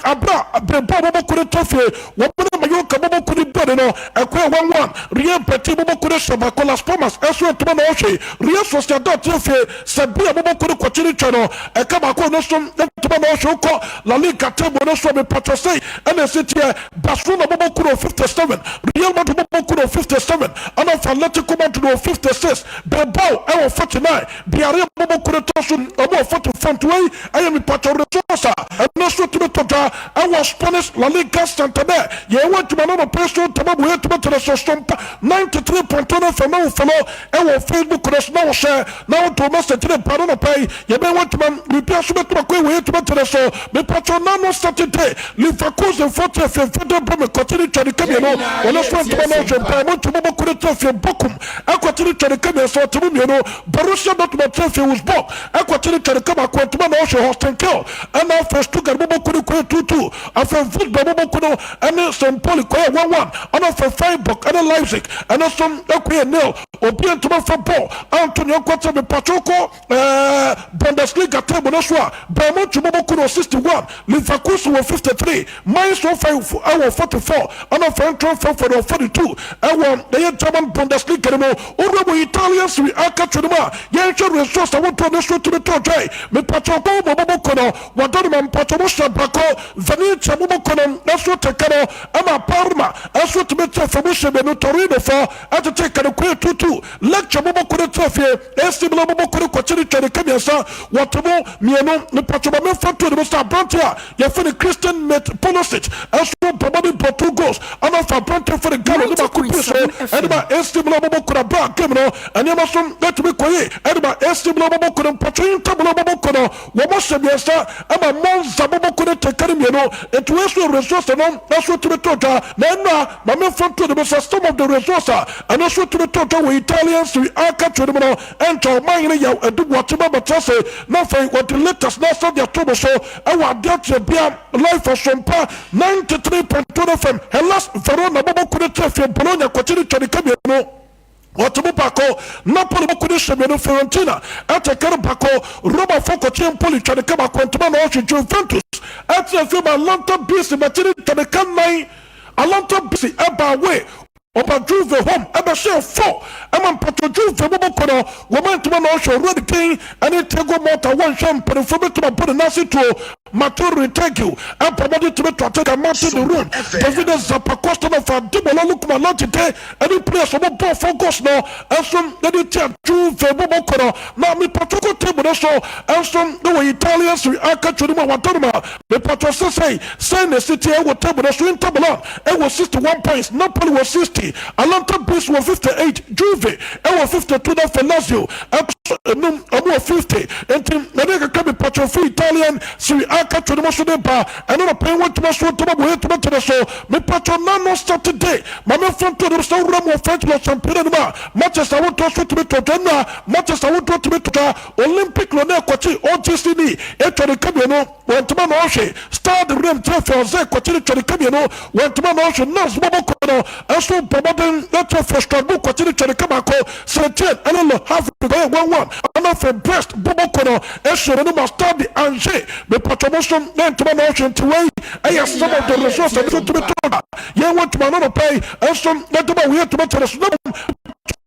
abra bebɔ bɔbɔ kone tɔ fie wɔn ne Mallorca bɔbɔ kone bɔne no ɛkɔɛ 1-1 Real Betis bɔbɔ kone hyɛ baako Las Palmas ɛso ntoma na ɔhwe Real Sociedad tena fie Sevilla bɔbɔ kone kɔkye ne twɛ no ɛka baako no so ntoma na ɔhwe wokɔ La Liga table no so mepatɔ sei ɛna ɛsi teɛ Barcelona bɔbɔ kuo no wɔ 57, Real Madrid bɔbɔ kuo no wɔ 57, ɛna afei Atletico Madrid wɔ 56, Bilbao wɔ 49, Villarreal bɔbɔ kuo no tɔ so wɔn wɔ 44. Nti wei yɛ mipatwɔ results a ɛno nso tumi tɔ dwa wɔ Spanish La Liga Santander. Yɛn wɔ adwuma no anɔpa yi so ntɛm abu yɛtumi tene so so mpa 93.1 FM na wo follow wɔ Facebook no so na wo share na wo to message ne ba no anɔpa yi. Yɛbɛyɛ ho adwuma, biribiara nso bɛtumi akɔ wɔ yɛtumi tene so. Mepatwɔ nano Saturday, Leverkusen fo tena fie mfede bɔ me kɔte ne twa ne ka mmienu. Wɔn nso ntoma no ahwɛ mpae mo ntoma bɔko ne tena fie Bochum ɛkɔte ne twa ne ka mmiɛnsa ɔte mu mmienu. Borussia Dortmund tena fie Wolfsburg ɛkɔte ne twa ne ka baako ntoma na ɔhwɛ Holstein Kiel ɛna afei Stuttgart mo bɔko ne kɔyɛ 2-2. Afei Wolfsburg mo bɔko no ɛne St. Pauli kɔyɛ 1-1 ɛna afei Freiburg ɛne Leipzig ɛno nso ɛkɔyɛ nil. Obi ntoma fa bɔɔl anto ne yɔnko atena mepatwɔ kɔ Ɛɛ Bundesliga table no so a, Bayern Munich bɔbɔ kuo no wɔ 61, Leverkusen wɔ 53, Mainz 05 wɔ 44, ɛna afei Eintracht Frankfurt wɔ 42 ɛwɔ ɛyɛ German Bundesliga no mu. Wowura wɔ Italian Serie A katwe no mu a, yɛnhwɛ results ahodoɔ no so tumi tɔ dwae. Mepakyɛw Como bɔbɔ kuo no, wɔada no ma mpakyɛw mo hyɛ baako, Venezia bɔbɔ kuo no nso te ka no ɛma Parma nso tumi te fam hyɛ mmienu, Torino fɔ ɛtete ka no kɔɛ 2-2, Lecce bɔbɔ kuo no tena fie. AC Milan bɔbɔ kɔ ne kɔkye ne twa ne ka mmiɛnsa, wɔte mu mmienu. Mepatwo ma memfa nto ne mu sɛ aberante a yɛfrɛ no Christian Mate Pulisic nso bɔ mmɔden bɔ two goals ɛna afei aberante a yɛfrɛ no Gallo de baako pue so ɛde ma AC Milan bɔbɔ kɔ na berɛ a game no nneɛma so atumi kɔ yie ɛde ma AC Milan bɔbɔ kɔ no. Mpatwo Inter Milan bɔbɔ kɔ no wɔn hyɛ mmiɛnsa ɛma Monza bɔbɔ kɔ no te ka no mmienu. Nti wei nso yɛ results no nso tumi to dwa na ɛnora ma memfa nto ne mu sɛ some of the results a Ɛno nso tumi tɔ dwa wɔ Italian Serie A country no mu no, ɛnkyɛ ɔmanhene Yaw Adu Boakye ba bɛtena ase na afei wɔde latest no asan de ato mo so wɔ adeɛ kyeɛ bea Life Asompa 93.1 FM Hellas Verona bɔbɔ ko no kyerɛ fie Bologna kɔkye no twa ne ka mmienu wɔte mu baako, Napoli bɔko no hyɛ mmienu, Fiorentina ɛte ka no baako, Roma fo kɔkye Empoli twa ne ka baako, ntoma na ɔhwe Juventus ɛtena fie ma Atlanta BC bɛkye no twa ne ka nnan, Atlanta BC ɛba away. Ɔba Juve home ɛbɛhyɛɛ fɔ ɛma mpɔtɔ Juve bɔbɔ kɔ no wɔn antumi na ɔhwɛ owura ne din ɛne Thiago Motta wɔnhwɛ mpanimfoɔ bɛtumi abɔ ne nan ase tuo Mateo Retegui ɛbɔ mmɔden tumi to ate ka Martin de Roon Davide Zappacosta na fa Ademola Lookman Lotite ɛne players wɔn bɔɔ fɔ goals no ɛnso ɛde tia Juve bɔbɔ kɔ no na mepɔtɔ kɔ table no so ɛnso ɛwɔ Italian Serie A katwa no mu a wɔadɔ no ma mepɔtɔ sesei sɛn na ɛsi teɛ ɛwɔ table no so Inter Milan wɔ 61 points, Napoli wɔ 60, Atalanta Base wɔ 58, Juve wɔ 52 na afei Lazio ɛtɔ so enum, wɔn wɔ 50. Nti ɛne kakra bi patro firi Italian Serie A katro no mu so de ba ɛno na pɛn wɔntumi so ntoma bɔ yɛntumi ntene so. Me patro nano Saturday ma me mfa nto anim sɛ wura mu wɔ French Le Championnat no mu a matches ahodoɔ so tumi tɔ dwa nnura matches ahodoɔ tumi tɔ dwa Olympique Lyonnais kɔkye OGC ni atwa ne ka mmienu. Wɔntoma na ɔhwe Stade Reims kyerɛ fɛ ɔdze kɔkyere twɛre ka mmienu. Wɔntoma na ɔhwe Nantes bɔbɔ kɔ no nso bɔ mmɔden kyerɛ fɛ Strasbourg kɔkyere twɛre ka baako. Saint-Etienne ɛne Le Havre kɔyɛ 1-1 ɛna afei Brest bɔbɔ kɔ no hyɛ wɔn anim a Stade Angers mepatwɔ mo nso ntoma na ɔhwe nti wei ɛyɛ some of the results a ɛno tumi to da yɛn wɔ ntoma no nɔpɛ yi nso yɛde ma wei tumi kyerɛ so na mmom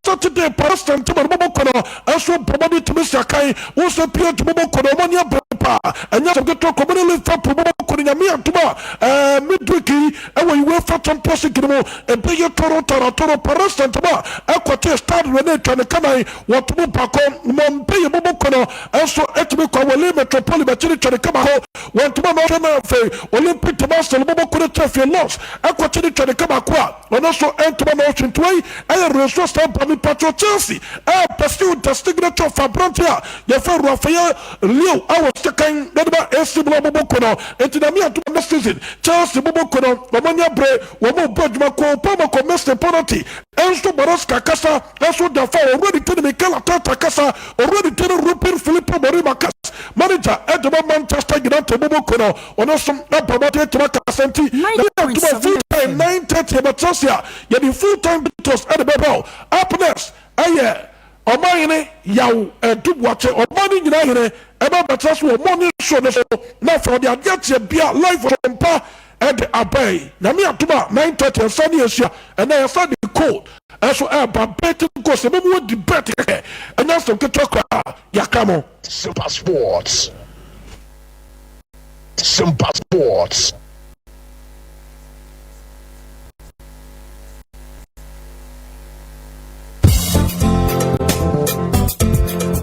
Saturday Paris Saint-Germain bɔbɔ kɔ no nso bɔ mmɔden tumi si akan wo sɛ PSG bɔbɔ kɔ no ɔmo ani abere paa ɛnyɛ asɛm ketewa kɔ ɔmo ne Liverpool bɔbɔ kɔ no nyame adom a ɛɛ midweek yi ɛwɔ UEFA Champions League no mu ɛbɛyɛ toro tara toro Paris Saint-Germain ɛkɔte Stade Rennais twa ne kanan wɔto mu baako Montpellier bɔbɔ kɔ no nso ɛtumi kɔ awɔle Metropole bɛkye ne twa ne ka baako wɔntoma na ɔhwɛ na afei Olympique de Marseille bɔbɔ kɔ no kyerɛ fie Lens ɛkɔkye ne twa ne ka baako a Ɔno nso ntoma na ɔhwe nti wei ɛyɛ Renzo Stampa me patrɔ Chelsea ɛɛ pursue the signature of aberante a yɛfrɛ Rafael Leao a wɔhyɛ kan de ma AC Milan bɔbɔ ko no nti Nyame adom a next season Chelsea bɔbɔ ko no wɔn ani abere wɔn rebɔ adwuma Cole Palmer kɔ Messi penalty Enzo Maresca kasa nso de afa owura ne ti ne Mikel Arteta kasa owura ne ti ne Ruben Filipe Amorim Marquez manager ɛde ma Manchester United bɔbɔ ko no Ɔno nso abɔ mmɔden atumi akasa nti na yɛ adwuma full time 9:30 yɛbɛtena ase a yɛde full time details ɛde bɛba o. Up next ɛyɛ Ɔmanhene Yaw Adu Boakye ɔman no nyinaa hene ɛbɛ bɛtena so wɔ morning show no so na afei ɔde adeɛ kyeɛ bia live wɔ mpa ɛde aba yi. Nyame adom a 9:30 ɛnsa ne yɛhyia ɛnɛ yɛsa de code ɛso ɛba betting course ɛbɛmu wɔ di bet kɛkɛ ɛnyɛ asɛm ketewa koraa yɛaka mo. Simpa Sports. Simpa Sports.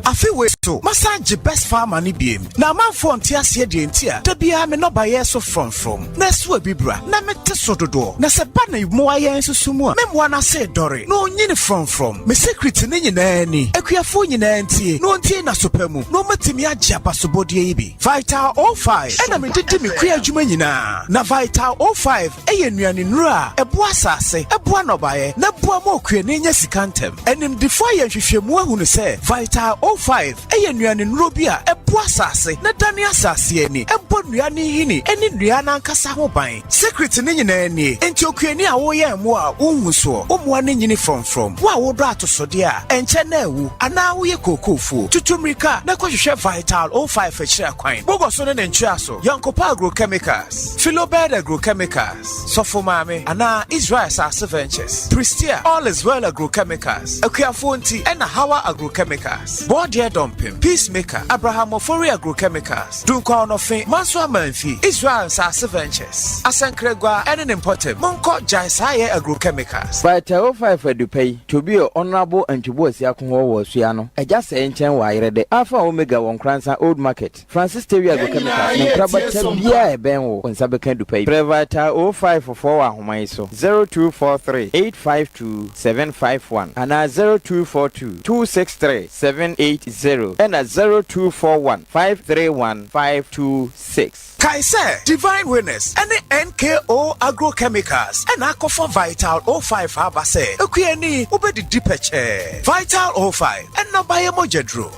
Afe wei so, masan gye Best Farmer no biem. Na amanfoɔ nte aseɛ deɛ nti a da biara me nnɔbaeɛ so frɔmfrɔm, na ɛso abibira, na mete so dodoɔ. Na sɛ ba ne mmoa yɛn nso so mu a, me mmoa no ase redɔre, na ɔnyini frɔmfrɔm. Me secret no nyinaa ni. Akuafoɔ nyinaa ntie, na wɔntie n'aso pa mu, na wɔatumi agye abasobɔdeɛ yi bi. Vital O five na mede di me kua adwuma nyinaa. Na Vital O five yɛ nnuanennuro a ɛboa asase, ɛboa nnɔbaeɛ, na ɛboa ma okuani nya sika ntɛm. Animdefoɔ ayɛ nhwehwɛmu ahunu sɛ Vital O five yɛ nnuanennuro bi a ɛboa asase na ɛdane asase ani, ɛbɔ nnua no nhini ne nnua no ankasa ho ban. Secret no nyinaa nie, enti okuani a woyɛn mmoa a wonhu soɔ, wo mmoa no nyini frɔmfrɔm, wo a wodɔ atosodeɛ a ɛnkyɛ na awu, anaa woyɛ kookofuo, tutu mmirika na kɔhwehwɛ Vital O five akyiri akwan, Bogɔso ne ne ntweaso, Yɔnkopa Agrochemicals, Philobed Agrochemicals, Sɔfo Maame, anaa Israel Asase Ventures, Prestea, All is Well Agrochemicals, Akuafoɔ Nti, ɛna Hawa Agrochemicals, Bɔɔdeɛ Dɔmpem, Peacemaker, Abraham Ofori Agrochemicals. Dunkwa Ɔnɔfe, Manso Amanfi, Israel Nsase Ventures, Asankragua ne ne mpɔtam. Monkɔ Gyae Saa Yɛ Agrochemicals. By Tao 5 Adupa yi, Tobio Honourable Antwi Boasiako hɔ wɔ Asua no, Agya Sɛɛ nkyɛn wɔ Ayerɛdɛ, Alpha and Omega wɔ Nkoransa Old Market, Francis Tewi Agrochemicals ne nkorabata biara a ɛbɛn wo, wo nsa bɛka adupa yi. Frɛ Vital 05 foɔ wɔ ahoma yi so, 0243 852 751 anaa 0242 263 780 ɛna 0241 531 526. Kae sɛ Divine Winners ne NKO Agrochemicals na akɔfa Vital O five aba sɛ okuani wobɛdidi pɛkyɛɛ. Vital O five, nnɔbaeɛ mogyaduro.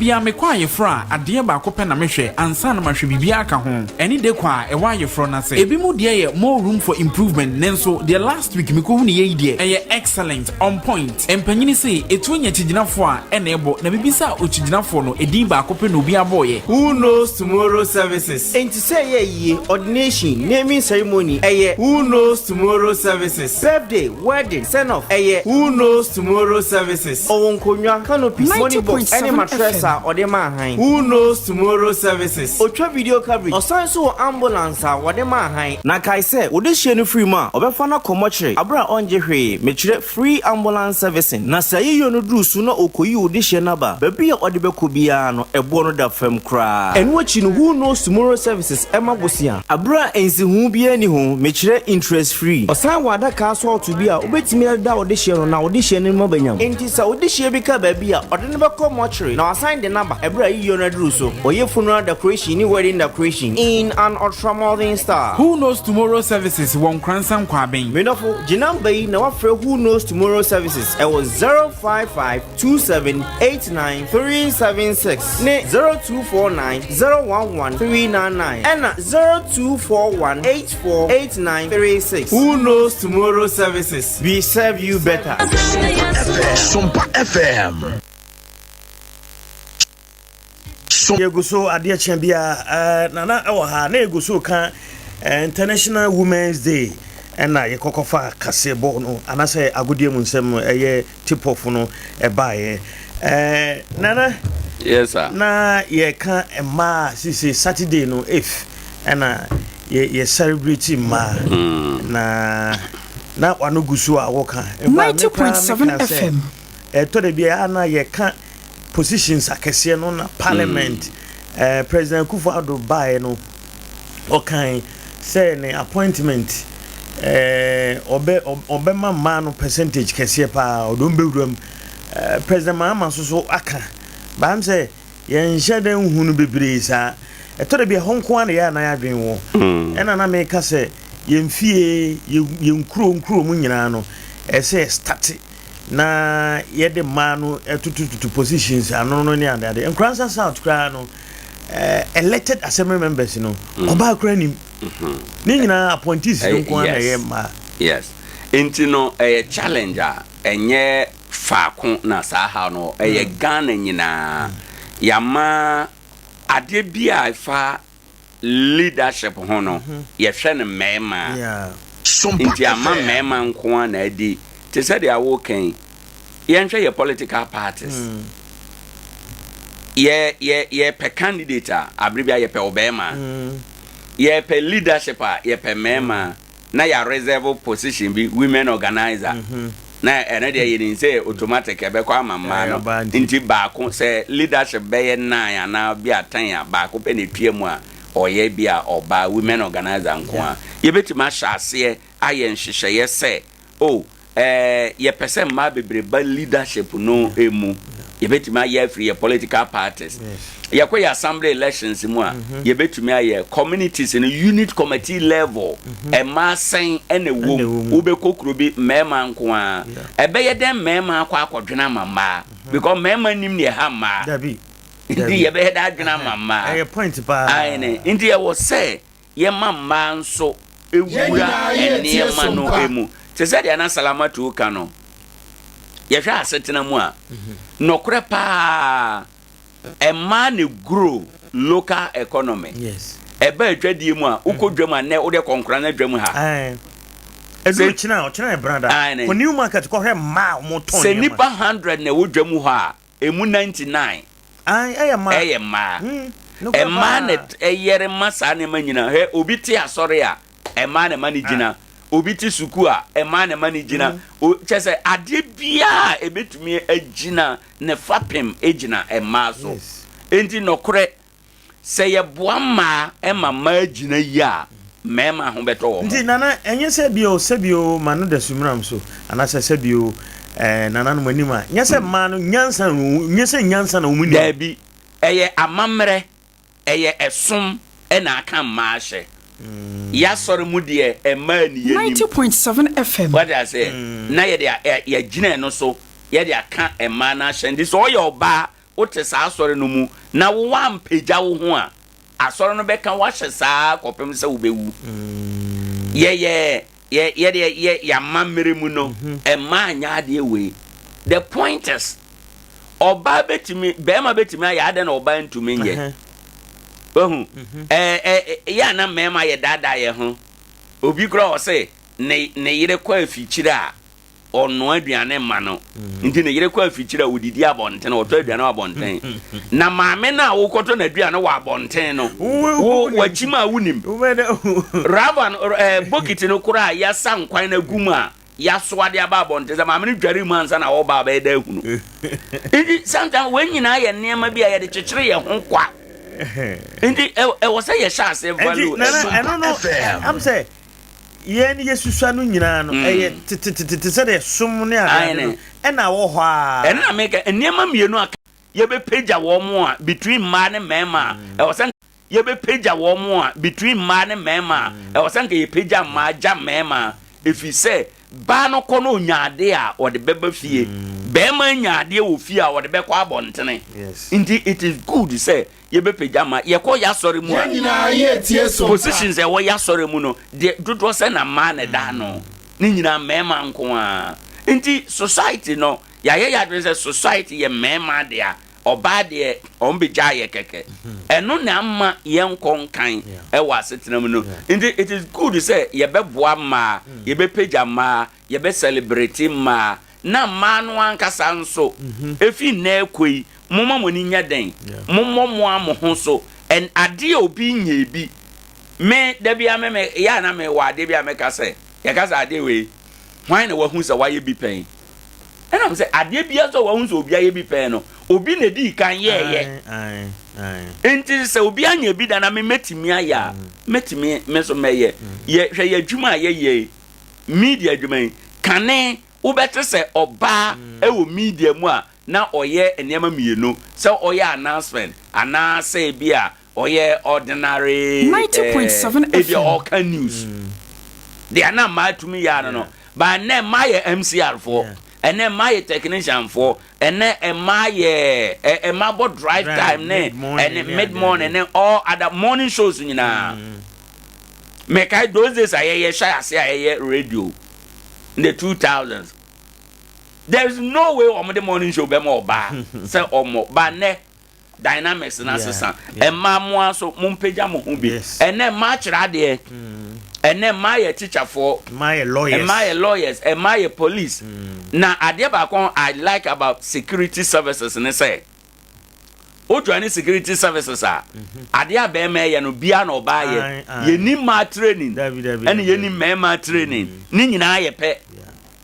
biara mekɔ ayeforɔ a, adeɛ baako pɛ na mehwɛ ansa na mahwɛ biribiara aka ho. Ɛne decor a ɛwɔ ayeforɔ no ase. Ebinom deɛ yɛ more room for improvement nanso deɛ last week mekɔhunuiɛ yi deɛ, ɛyɛ excellent, on point. Mpanyini se, etuo nya kyigyinafoɔ a, ɛna ɛbɔ. Na mebisaa okyigyinafoɔ no, edin baako pɛ na obiara bɔeɛ. Who knows tomorrow services. Enti sɛ ɛyɛ ayie, ordination, naming ceremony, ɛyɛ. Who knows tomorrow services. Birthday, wedding, send off, ɛyɛ. Who knows tomorrow services. Ɔwɔ nkonnwa, canopies, money box, ɛne matress a ɔde ma ahan. Who knows tomorrow services. Ɔtwa video coverage. Ɔsan nso wɔ ambulance a wɔde ma ahan. Na kae sɛ, wode hyeɛ no firi mu a, ɔbɛfa no akɔ mɔkyere bere a ɔngye hwee, mekyerɛ free ambulance servicing. Na sɛ ayeyɔ no duru so na ɔkɔyi wo dehyeɛ no aba a, baabi a ɔde bɛkɔ biara no, ɛboɔ no da fam koraa. Ɛno akyi no, Who Knows Tomorrow Services ma bosea bere a nsiho biara nni ho, mekyerɛ interest free. Ɔsan wɔ adaka asɔɔto bi a wobɛtumi adeda wo dehyeɛ no na wo dehyeɛ no mu aba nyam. Enti sɛ wo dehyeɛ bi ka baabi a, ɔde no bɛkɔ mɔkyere na wasan de no aba bere a ayeyɔ no aduru so. Ɔyɛ funeral decoration ne wedding decoration in an ultramodern style. Who Knows Tomorrow Services wɔ Nkoransa Nkwaben. Me dɔfo, gye number yi na woafrɛ Who Knows Tomorrow Services ɛwɔ 0552789376 ne 0249011399 ɛna 0241848936. Who Knows Tomorrow Services, we serve you better. Sompa FM. So. Yɛgu so adeɛ kyɛ bia eh, nana ɛwɔ ha na yɛgu so ka eh, International Women's Day ɛna yɛkɔkɔfa kaseɛbɔ no anaasɛ agodeɛ mu nsɛm ɛyɛ tip off no ɛbaeɛ eh, nana yes sir na yɛka mmaa sisi Saturday no if ɛna yɛ yɛ celebrate mmaa mm. na na wano gu so a wɔka 90.7 FM ɛtɔ da bi a na yɛka positions akɛseɛ no na parliament mm. eh, President Akufo Addo baeɛ no ɔkan sɛ ne appointment eh, ɔbɛ ɔbɛma mmaa no percentage kɛseɛ paa ɔde wɔn bɛwura mu eh, President Mahama nso so aka baam sɛ yɛnhyɛ dɛ nhu no bebree saa ɛtɔ da bi ɛhɔ nko ara na yɛ anan adwene wɔ mm. ɛna na meka sɛ yɛn fie yɛn nkuro nkuro mu nyinaa no ɛsɛ starte na yɛde mmaa no tutututu positions ano no ne ade ade Nkoransa South koraa no eh, elected assembly members no mm. ɔbaa koraa nim mm-hmm. ne nyinaa appointees no nko ara na ɛyɛ mmaa. Yes nti no ɛyɛ challenge a ɛnyɛ faako na saa ha no ɛyɛ mm. Ghana nyinaa yɛama adeɛ bi a ɛfa leadership ho no yɛhwɛ no mmarima nti ama mmarima nko ara na adi te sɛ deɛ woka yi yɛnhwɛ yɛ political parties mm. yɛ yɛ yɛpɛ candidate a abere bi a yɛpɛ ɔbarima mm. yɛpɛ leadership a yɛpɛ mmarima na yɛ reserve position bi women organizer mm -hmm. na ɛno deɛ yɛnim sɛ automatic ɛbɛkɔ ama mmaa no nti baako sɛ leadership bɛyɛ nine anaa bi a ten a baako pɛ na etua mu a ɔyɛ bi a ɔbaa women organizer nko a yɛbɛtumi ahyɛ aseɛ ayɛ nhyehyɛeɛ sɛ o ɛɛ yɛpɛ sɛ mmaa bebree ba leadership no mu yɛbɛtumi ayɛ afiri yɛ political parties yɛkɔ yɛ assembly elections mu a mhm. yɛbɛtumi ayɛ communities no unit committee level mhm. mmaa sɛn ɛna ɛwɔ mu wobɛkɔ kuro bi mmarima nko ara ɛbɛyɛ dɛn mmarima akɔ akɔdwene ama mmaa mhm. because mmarima nim deɛ ɛha mmaa nti yɛbɛyɛ dɛ adwene ama mmaa nti yɛwɔ sɛ yɛma mmaa nso wura nneɛma no mu. Te sɛ deɛ na Salamatu reka no, yɛhwɛ asetena mu a, nɔkorɛ paa, mmaa na grow local economy. Ɛba adwadie mu a, wokɔ dwam a, nnɛ wode kɔ Nkoranza dwam ha. Ɛduru kyena, ɔkyena yɛ brada. Kɔ New Market kɔhwɛ mmaa a wɔtɔn nneɛma. Sɛ nnipa 100 na ɛwɔ dwam hɔ a, Emu 99 yɛ mmaa. Mmaa na ɛyɛre ma saa nneɛma nyinaa. Hwɛ, obi te asɔre a, mmaa na ɛma no gyina. Obi te sukuu a, mmaa na ɛma no gyina. Kyerɛ sɛ, adeɛ biara a ɛbɛtumi agyina ne fapem gyina mmaa so. Enti nɔkorɛ, Sɛ yɛboa mmaa ma mmaa gyina yie a, mmarima ho bɛtɔ wɔn. Nti Nana, ɛnyɛ sɛ bio, sɛbi o, m'ano da sumina so, anaasɛ sɛbi o, eh, nananom anim a, nyɛ sɛ mmaa no nyansa, nyɛ sɛ nyansa na wɔn nim. Daabi, ɛyɛ amammerɛ, ɛyɛ ɛsom na aka mmaa ahyɛ. Y'asɔre mu deɛ, mmaa nni yɛnim. 90.7 FM. Wate aseɛ? Na yɛde a, yɛgyina ɛno so, yɛde aka mmaa no ahyɛ. Nti sɛ ɔyɛ ɔbaa. wote saa asɔre no mu na wo woampagya wo ho a, asɔre no bɛka wo ahyɛ saa ara kɔpem sɛ wobɛwu. Yɛyɛ yɛ yɛdeɛ yɛ yɛamammerɛ mu no, mmaa nyɛ adeɛ wei. The point is, ɔbaa bɛtumi, barima bɛtumi ayɛ, adɛn na ɔbaa ntumi nyɛ? Wahu? Ɛɛ ɛ yɛ a na mmarima yɛdaadaa yɛn ho. Obi koraa ɔse ne ne yere kɔ afikyire a, ɔnnoa aduane mma no nti ne yere kɔ afikyiri a ɔdidi abɔnten ɔtɔ aduane wɔ abɔnten na maame no a wokɔtɔ n'aduane wɔ abɔnten no wo wakyim a wonim rava no eh, bokiti no koraa a yɛasa nkwan no agu mu a yɛasoa de aba abɔnten sɛ maame no dware mu ansa na ɔba abɛyɛ dɛ ahunu nti sometimes wɔn nyinaa yɛ nneɛma bi a yɛde kyekyere yɛn ho kwa nti ɛwɔ sɛ yɛhyɛ ase value ɛno no am sɛ Yɛn yɛsusua no nyinaa no, ɛyɛ tetetete sɛdeɛ som ne adeade no ɛna wɔ hɔ ara. Ɛno na meka, nneɛma mmienu a yɛbɛpagya wɔn a between mmaa ne mmarima a, ɛwɔ sɛ yɛbɛpagya wɔn a between mmaa ne mmarima a, ɛwɔ sɛ nka yɛpagya mmaa gya mmarima, ɛfiri sɛ baa no kɔ no ɔnya adeɛ a ɔde bɛba fie, barima nya adeɛ wɔ fie a ɔde bɛkɔ abɔntene. Nti it is good sɛ yɛbɛpagya ma yɛkɔ yɛasɔre mu a, Yɛn nyinaa yɛ tie so pa. Positions a ɛwɔ yɛasɔre mu no deɛ dodoɔ sɛ na mmaa na ɛda ano, ne nyinaa mmarima nko ara. Nti society no yɛayɛ yɛn adwene sɛ society yɛ mmarima dea, ɔbaa deɛ wɔn bɛgyaa yɛ kɛkɛ. Ɛno na ama yɛnkɔ nkan wɔ asetena mu no. Nti it is good sɛ yɛbɛboa mmaa, yɛbɛpagya mmaa, yɛbɛ celebrate mmaa, Na mmaa no ankasa nso, efi nnɛ rekɔ yi, momma mo ani nyɛ den, mommɔ mo ara mo ho so. And adeɛ a obi nyɛɛ bi, me, da biara me, me, yɛ a na mewɔ adeɛ bi a meka sɛ, yɛka sɛ adeɛ wei, hwan na wahu sɛ wayɛ bi pɛn? Ɛna me sɛ, adeɛ biara nso a wahu sɛ obi ayɛ bi pɛn no, obi na edii kan yɛɛyɛ. Nti sɛ obi anyɛ bi da na me mɛtumi ayɛ a, mɛtumi, me nso mɛyɛ. Yɛ, hwɛ yɛ adwuma a yɛyɛ yi, media adwuma yi, kane wobɛte sɛ ɔbaa wɔ media mu a na ɔyɛ nneɛma mmienu, sɛ ɔyɛ announcement anaasɛ ebi a ɔyɛ ordinary 90.7 ebi a FM. ɔka news. Deɛ na mmaa tumi yɛ ano no, but ɛnnɛ mmaa yɛ MCR foɔ, ɛnnɛ mmaa yɛ technician foɔ, ɛnnɛ mmaa yɛ ɛ mmaa bɔ drive time ne ɛne mid morning ne all other morning shows nyinaa. Mekae those days a yɛyɛ hyɛ ase a yɛyɛ radio in the 2000s. There is no way wɔn de morning show bɛma ɔbaa sɛ ɔmɔ ba nnɛ dynamics na asesa. Mmaa mo ara so mo mpagya mo ho bi. Ɛnɛ mmaa kyerɛ adeɛ. Ɛnɛ mmaa yɛ teacherfoɔ. Mmaa yɛ lawyers. Mmaa yɛ lawyers. Mmaa yɛ police. Na adeɛ baako I like about security services ne sɛ. Wo join security services a, adeɛ a bɛrima yɛ no bia na ɔbaa yɛ. Yɛni mmaa training ɛna yɛni mmarima training. Ne nyinaa yɛ pɛ.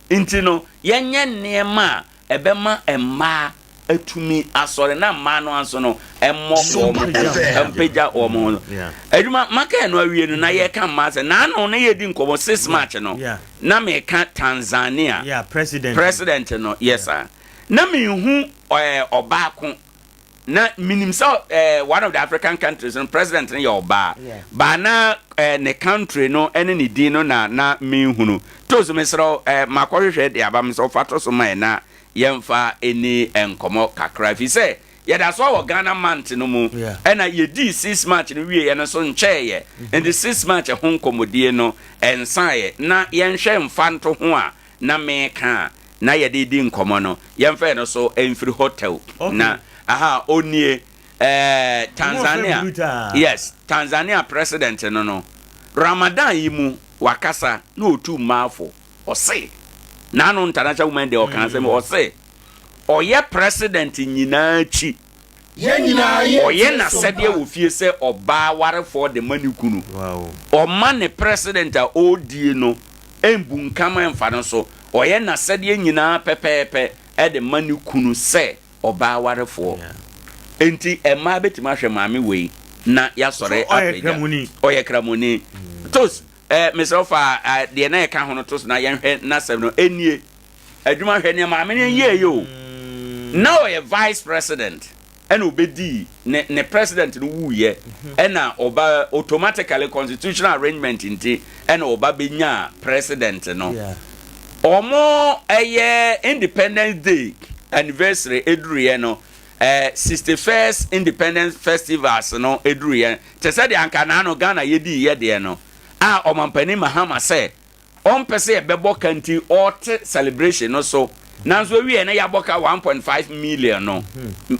Nti no, yɛnyɛ nneɛma a ɛbɛma mmaa atumi asɔre na mmaa no nso no mmɔ wɔn mpagya wɔn ho. Adwuma maka ɛno awie no na yɛka mmaa sɛ naano na yɛdi nkɔmmɔ 6 March no na meka Tanzania president no yes sir. Na menhu ɛɛ ɔbaa ko na menim sɛ ɛɛ one of the African countries no president no yɛ ɔbaa baa na ɛɛ ne country no ɛne ne din no na na menhunu to so mesrɛ ɛɛ makɔhwehwɛ de aba mesɛ ɔfa to so ma yɛ na yɛmfa ɛni nkɔmɔ kakra fi sɛ yɛda so wɔ Ghana month no mu ɛna yɛdii 6 March no wieɛ no so nkyɛɛyɛ nti 6 March ho nkɔmɔdie no ɛnsaeɛ na yɛnhwɛ mfa nto ho a na meka a na yɛde redi nkɔmmɔ no, yɛmfa ɛno so mfiri hotel. Na aha, ɔnie, eh, Tanzania, yes, Tanzania president no no, Ramadan yi mu, wakasa na ɔtu mmaa fo. Ɔse, n'ano International Women Day ɔka asɛm, ɔse, ɔyɛ president nyinaa akyi, Ɔyɛ n'asɛdeɛ wɔ fie sɛ ɔbaa warefoɔ de ma ne kunu. Ɔma ne president a ɔredie no mbunkam mfa no so. Ɔyɛ n'asɛdeɛ nyinaa pɛpɛɛpɛ de ma ne kunu sɛ ɔbaa warefoɔ. Enti mmaa bɛtumi ahwɛ maame wei na yɛasɔre apagya. Ɔyɛ kramoni. Tos, eh, mesrɛ wo fa eh, deɛ na ɛka ho no to so na yɛnhwɛ n'asɛm no. Ɛnie. Adwuma hwɛ nea maame no yɛeɛ o. Na ɔyɛ vice president ɛna ɔbɛdii ne ne president no wuiɛ ɛna ɔba automatically constitutional arrangement nti ɛna ɔba bɛnyaa president no. Ɔmo ɛyɛ independence day anniversary ɛduruiɛ no. Eh, 61st Independence Festivals no duruiɛ, te sɛ deɛ anka naano Ghana yɛdiiɛ deɛ no, a Ɔmampanin Mahama sɛ ɔmpɛ sɛ yɛbɛbɔ ka nti ɔrete celebration no so, nanso ɛwieɛ na yɛabɔ ka 1.5 million no,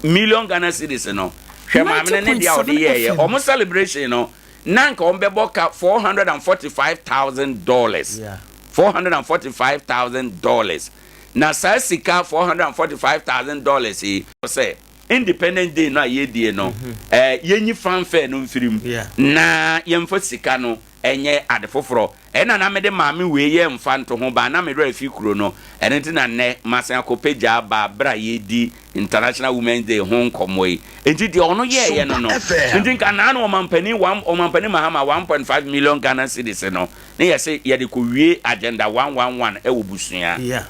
million Ghana cedis no, hwɛ maame no ne deɛ a ɔde yɛeɛ, wɔn celebration no, na anka wɔbɛbɔ ka $445,000, $445,000. Na saa sika $445,000 yi, sɛ Independence Day no a yɛredie no, eh, yɛnyi fanfare no mfiri mu na yɛmfa sika no nyɛ ade foforɔ. Ɛna na mede maame wei yɛ mfa nto ho baa na me werɛ afi kuro no. Ɛno nti na nnɛ masan akɔpɛ gyaa baa berɛ a yɛredi International Women's Day ho nkɔmmɔ yi. Nti deɛ ɔno yɛɛyɛ no no, nti nka naa no ɔmampanin, ɔmampanin Mahama 1.5 million Ghana cedis no, Ne yɛse yɛde kɔ wie agenda one one one ɛwɔ busua. Yeah.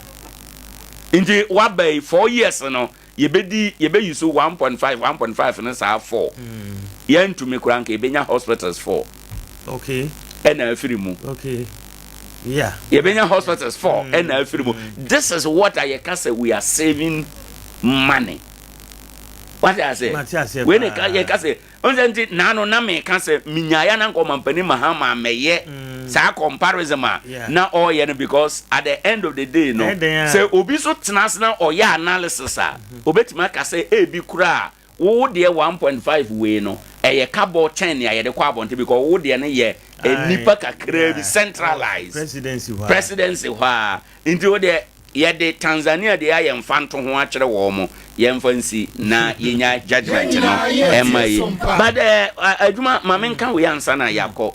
Nti waba yi 4 years no, yɛbɛdi, yɛbɛyi so 1.5 1.5 no saa 4. Yɛntumi koraa nka yɛbɛnya hospitals 4. Ɛna afiri mu. Yɛbɛnya hospitals 4 ɛna afiri mu. This is what a yɛka sɛ we are saving money. Wate ase? Mate aseɛ Wei ne paa. yɛka sɛ nsɛ nti naano na meka sɛ menyaeɛ na nka ɔmampanin Mahama mɛyɛ saa comparison a na ɔreyɛ no, because at the end of the day no, Ɛyɛ dɛn a? sɛ obi so tena ase na ɔyɛ analysis a, obɛtumi aka sɛ ebi koraa wo deɛ 1.5 wei no ɛyɛ kabɔ kyɛn nea yɛde kɔ abɔnten, because wo deɛ no yɛ nnipa kakraa bi centralized. Presidency hɔ a. Presidency hɔ a, nti wo deɛ yɛde Tanzania deɛ ayɛ mfa nto ho akyerɛ wɔn mo, yɛmfa nsi na yɛnya judgement no ɛma yi. But adwuma ma menka wei ansa na yɛakɔ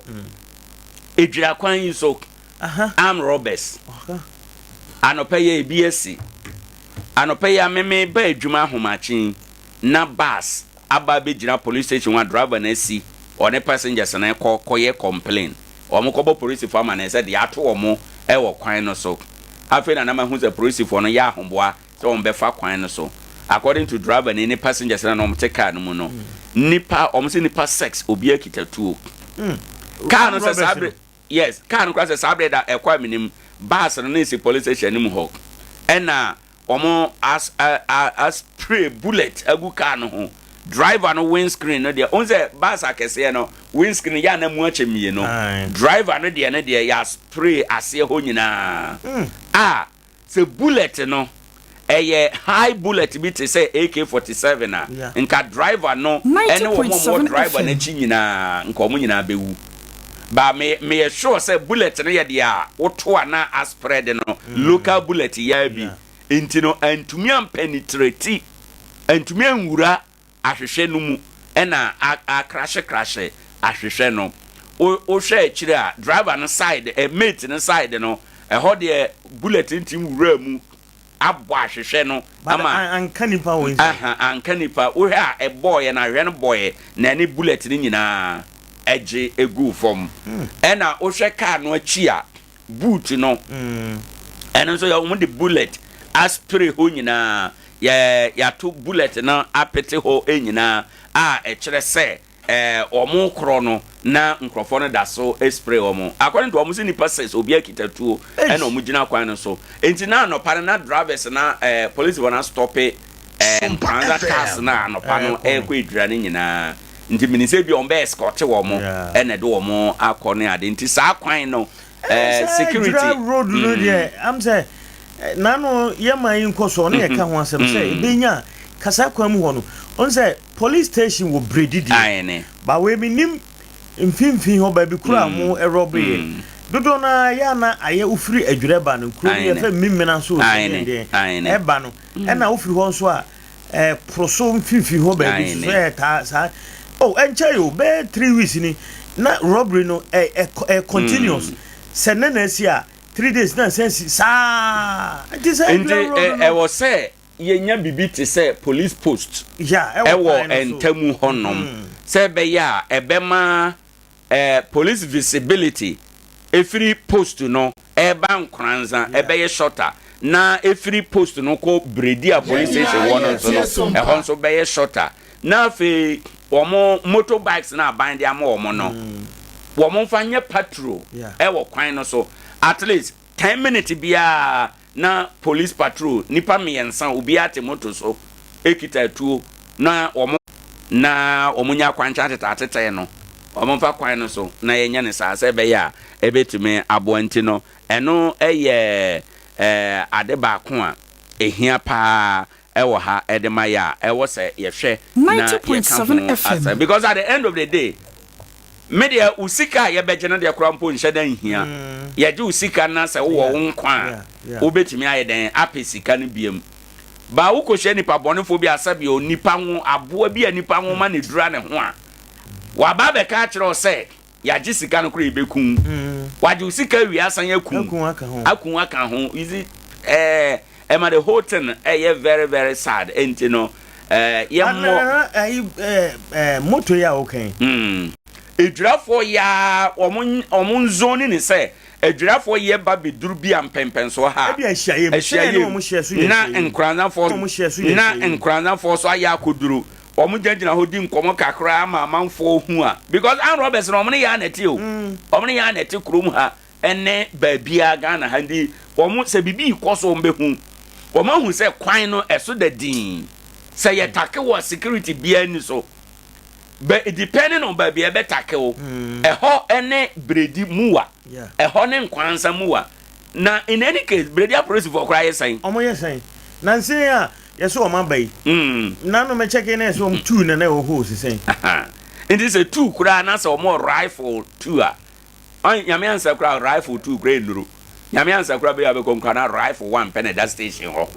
edwira kwan yi so. Arm robbers anɔpɛ yɛ ebi asi anɔpɛ yi a meme ba adwuma ahomakye na bus aba abɛgyina police station hɔ a driver no asi ɔne passengers no kɔ kɔyɛ complain. Wɔn kɔbɔ polisifoɔ amanneɛ sɛ deɛ ato wɔn wɔ kwan no so. Afei na na mahu sɛ polisifoɔ no yɛ ahoboa sɛ wɔn bɛfa kwan no so. According to driver ni ne passengers no a na wɔn te car no mu no, nnipa, wɔn sɛ nnipa six, obiara kita tuo. Car no sɛ saa bere, yes, car no koraa sɛ saa bere da ɛkɔ a menim, bus no na esi police station anim hɔ, ɛna wɔn as a a a spray bullet agu car no ho. Driver no windscreen no deɛ, ohun sɛ bus akɛseɛ no windscreen yɛ anan mu akyɛ mmienu. Driver no deɛ no deɛ yɛ spray aseɛ hɔ nyinaa. A sɛ bullet no ɛyɛ high bullet bi te sɛ AK-47 a, nka driver no ɛne wɔn a wɔwɔ driver n'akyi nyinaa, nka wɔn nyinaa bɛwu. Ba me meyɛ sure sɛ bullet no yɛ deɛ a woto a na aspread no, local bullet yaa bi. Nti no antumi ampenetrate, antumi anwura ahwehwɛ no mu ɛna akrahye krahye ahwehwɛ no. Wohwɛ akyire a, driver no side, mate no side no, ɛhɔ deɛ bullet no tumi wuraa mu abɔ ahwehwɛ no But ama anka nipa wɔ inside. Aha, anka nipa. Wohwɛ a ɛbɔɔyɛ no, ahwehwɛ no bɔɔyɛ na ɛne bullet no nyinaa ɛgye eguu fam. Ɛna wohwɛ car no akyi a, boot no, ɛno nso yɛ wɔn de bullet aspray hɔ nyinaa. Yɛ yɛato bullet no apete hɔ nyinaa a ɛkyerɛ sɛ wɔn korɔ no na nkurɔfoɔ no da so spray wɔn. According to wɔn sɛ nipa six, obiara kita tuo ɛna wɔn gyina kwan no so. Nti na anɔpa no na drivers na polisifoɔ no astɔpe Nkoranza cars na anɔpa no ɛrekɔ edwira no nyinaa. Nti menim sɛ bi wɔn bɛ escort wɔn ɛna ɛde wɔn akɔ ne ade. Nti saa kwan no security. Edwira road no deɛ am sɛ n'ano yɛ man yi nkɔ so ɔno yɛ ka ho asɛm sɛ ebenya kasa kwan mu hɔ no, ɔn sɛ police station wɔ Bredi deɛ, ba wei mi nim mfimfini hɔ baabi koro a mo ɛrɔbo yɛ dodoɔ no ara yɛ ana ayɛ wofiri adwira ba no, kuro no yɛfɛ mmemmena so deɛ ɛba no, ɛna wofiri hɔ nso a poro so mfimfini hɔ baabi nso so ɛyɛ taa saa. Oh, ɛnkyɛ yi o, bɛyɛ 3 weeks ni na robbery no ɛ ɛ ɛ continuous sɛ ne na esi a 3 days na nsa si saa, nti sɛ nti ɛwɔ sɛ yɛnya biribi te sɛ police post ɛwɔ ntamu hɔnom sɛ ɛbɛyɛ a ɛbɛma police visibility efiri post no ɛba Nkoranza ɛbɛyɛ shorter, na efiri post no kɔ Bredi a police station wɔ no nso no, ɛhɔ nso bɛyɛ shorter. Na afei wɔn motorbikes na aban de ama wɔn no, wɔn mfa nyɛ patrol ɛwɔ kwan no so. At least 10 minutes biara na police patrol nipa mmiɛnsa, obiara te moto so ekita tuo. na wɔn na wɔn nya akwankyɛn atetɛatetɛɛ no, wɔn mfa kwan no so na yɛnyɛ no saa sɛ ɛbɛyɛ a ɛbɛtumi aboa nti no, ɛno yɛ ade baako a ɛhia paa ɛwɔ ha ɛde ma yɛ a ɛwɔ sɛ yɛhwɛ na yɛka ho asɛm because at the end of the day me deɛ wo sika a yɛbɛgye no deɛ koraa mpo nhyɛ da nhia. Yɛgye wo sika na sɛ wowɔ wo nkwa a wobɛtumi ayɛ dɛn apɛ sika no biam. Ba wokɔhyia nipa bɔnefoɔ bi a sɛdeɛ onipa ho aboa bi a nipa ho ma ne dura ne ho a waba abɛka akyerɛ wo sɛ yɛagye sika no koraa yɛbɛku wo. Wagye wo sika awie asan aku wo. Aku wo aka ho. You see, eh, ɛma the whole thing ɛyɛ very very sad. Enti no, eh, yɛmmɔ. Ayi, eh, eh, moto yi a woka yi. Mm. Adwirafoɔ yɛ ara, wɔn, wɔn nzone ne sɛ adwirafoɔ yɛ ba bɛduru bi a mpɛnpɛnsoɔ ha. Ebi ahyiaeɛ mu. Sɛdeɛ ne wɔn hyɛ so yɛ Na ahyiaeɛ mu. nkoranzafoɔ, Wɔn hyɛ so yɛ na ahyiaeɛ mu. nkoranzafoɔ so ayɛ akɔduru. Wɔn gyinagyina hɔ di nkɔmɔ kakra ama amanfoɔ hu a, because armed robbers no wɔn ne yɛn na ɛte o, wɔn ne yɛn na ɛte kurom ha ɛne baabiara Ghana ha nti wɔn sɛ biribi rekɔ so wɔn bɛhu, wɔn ahu sɛ kwan no ɛso da dinn, sɛ yɛ take wɔ security biara ni so, bɛ depending on baabi a ɛbɛ take wo, ɛhɔ ɛne Bredi Muwa, ɛhɔ ne Nkwansa Muwa, na in any case Bredi apolisifoɔ koraa yɛ sɛn? Wɔn yɛ sɛn? Nansa yi a yɛsɛ wɔn aba yi. Nna no me check na yɛsɛ wɔn tuu na na ɛwɔ hɔ osi sɛn. Nti sɛ tuu koraa na sɛ wɔn rifle tuu a, ɔn nyame ansa koraa rifle tuu koraa nnuru. Nyame ansa koraa bɛyɛ abɛkɔ nkura na rifle one pɛ na ɛda station hɔ.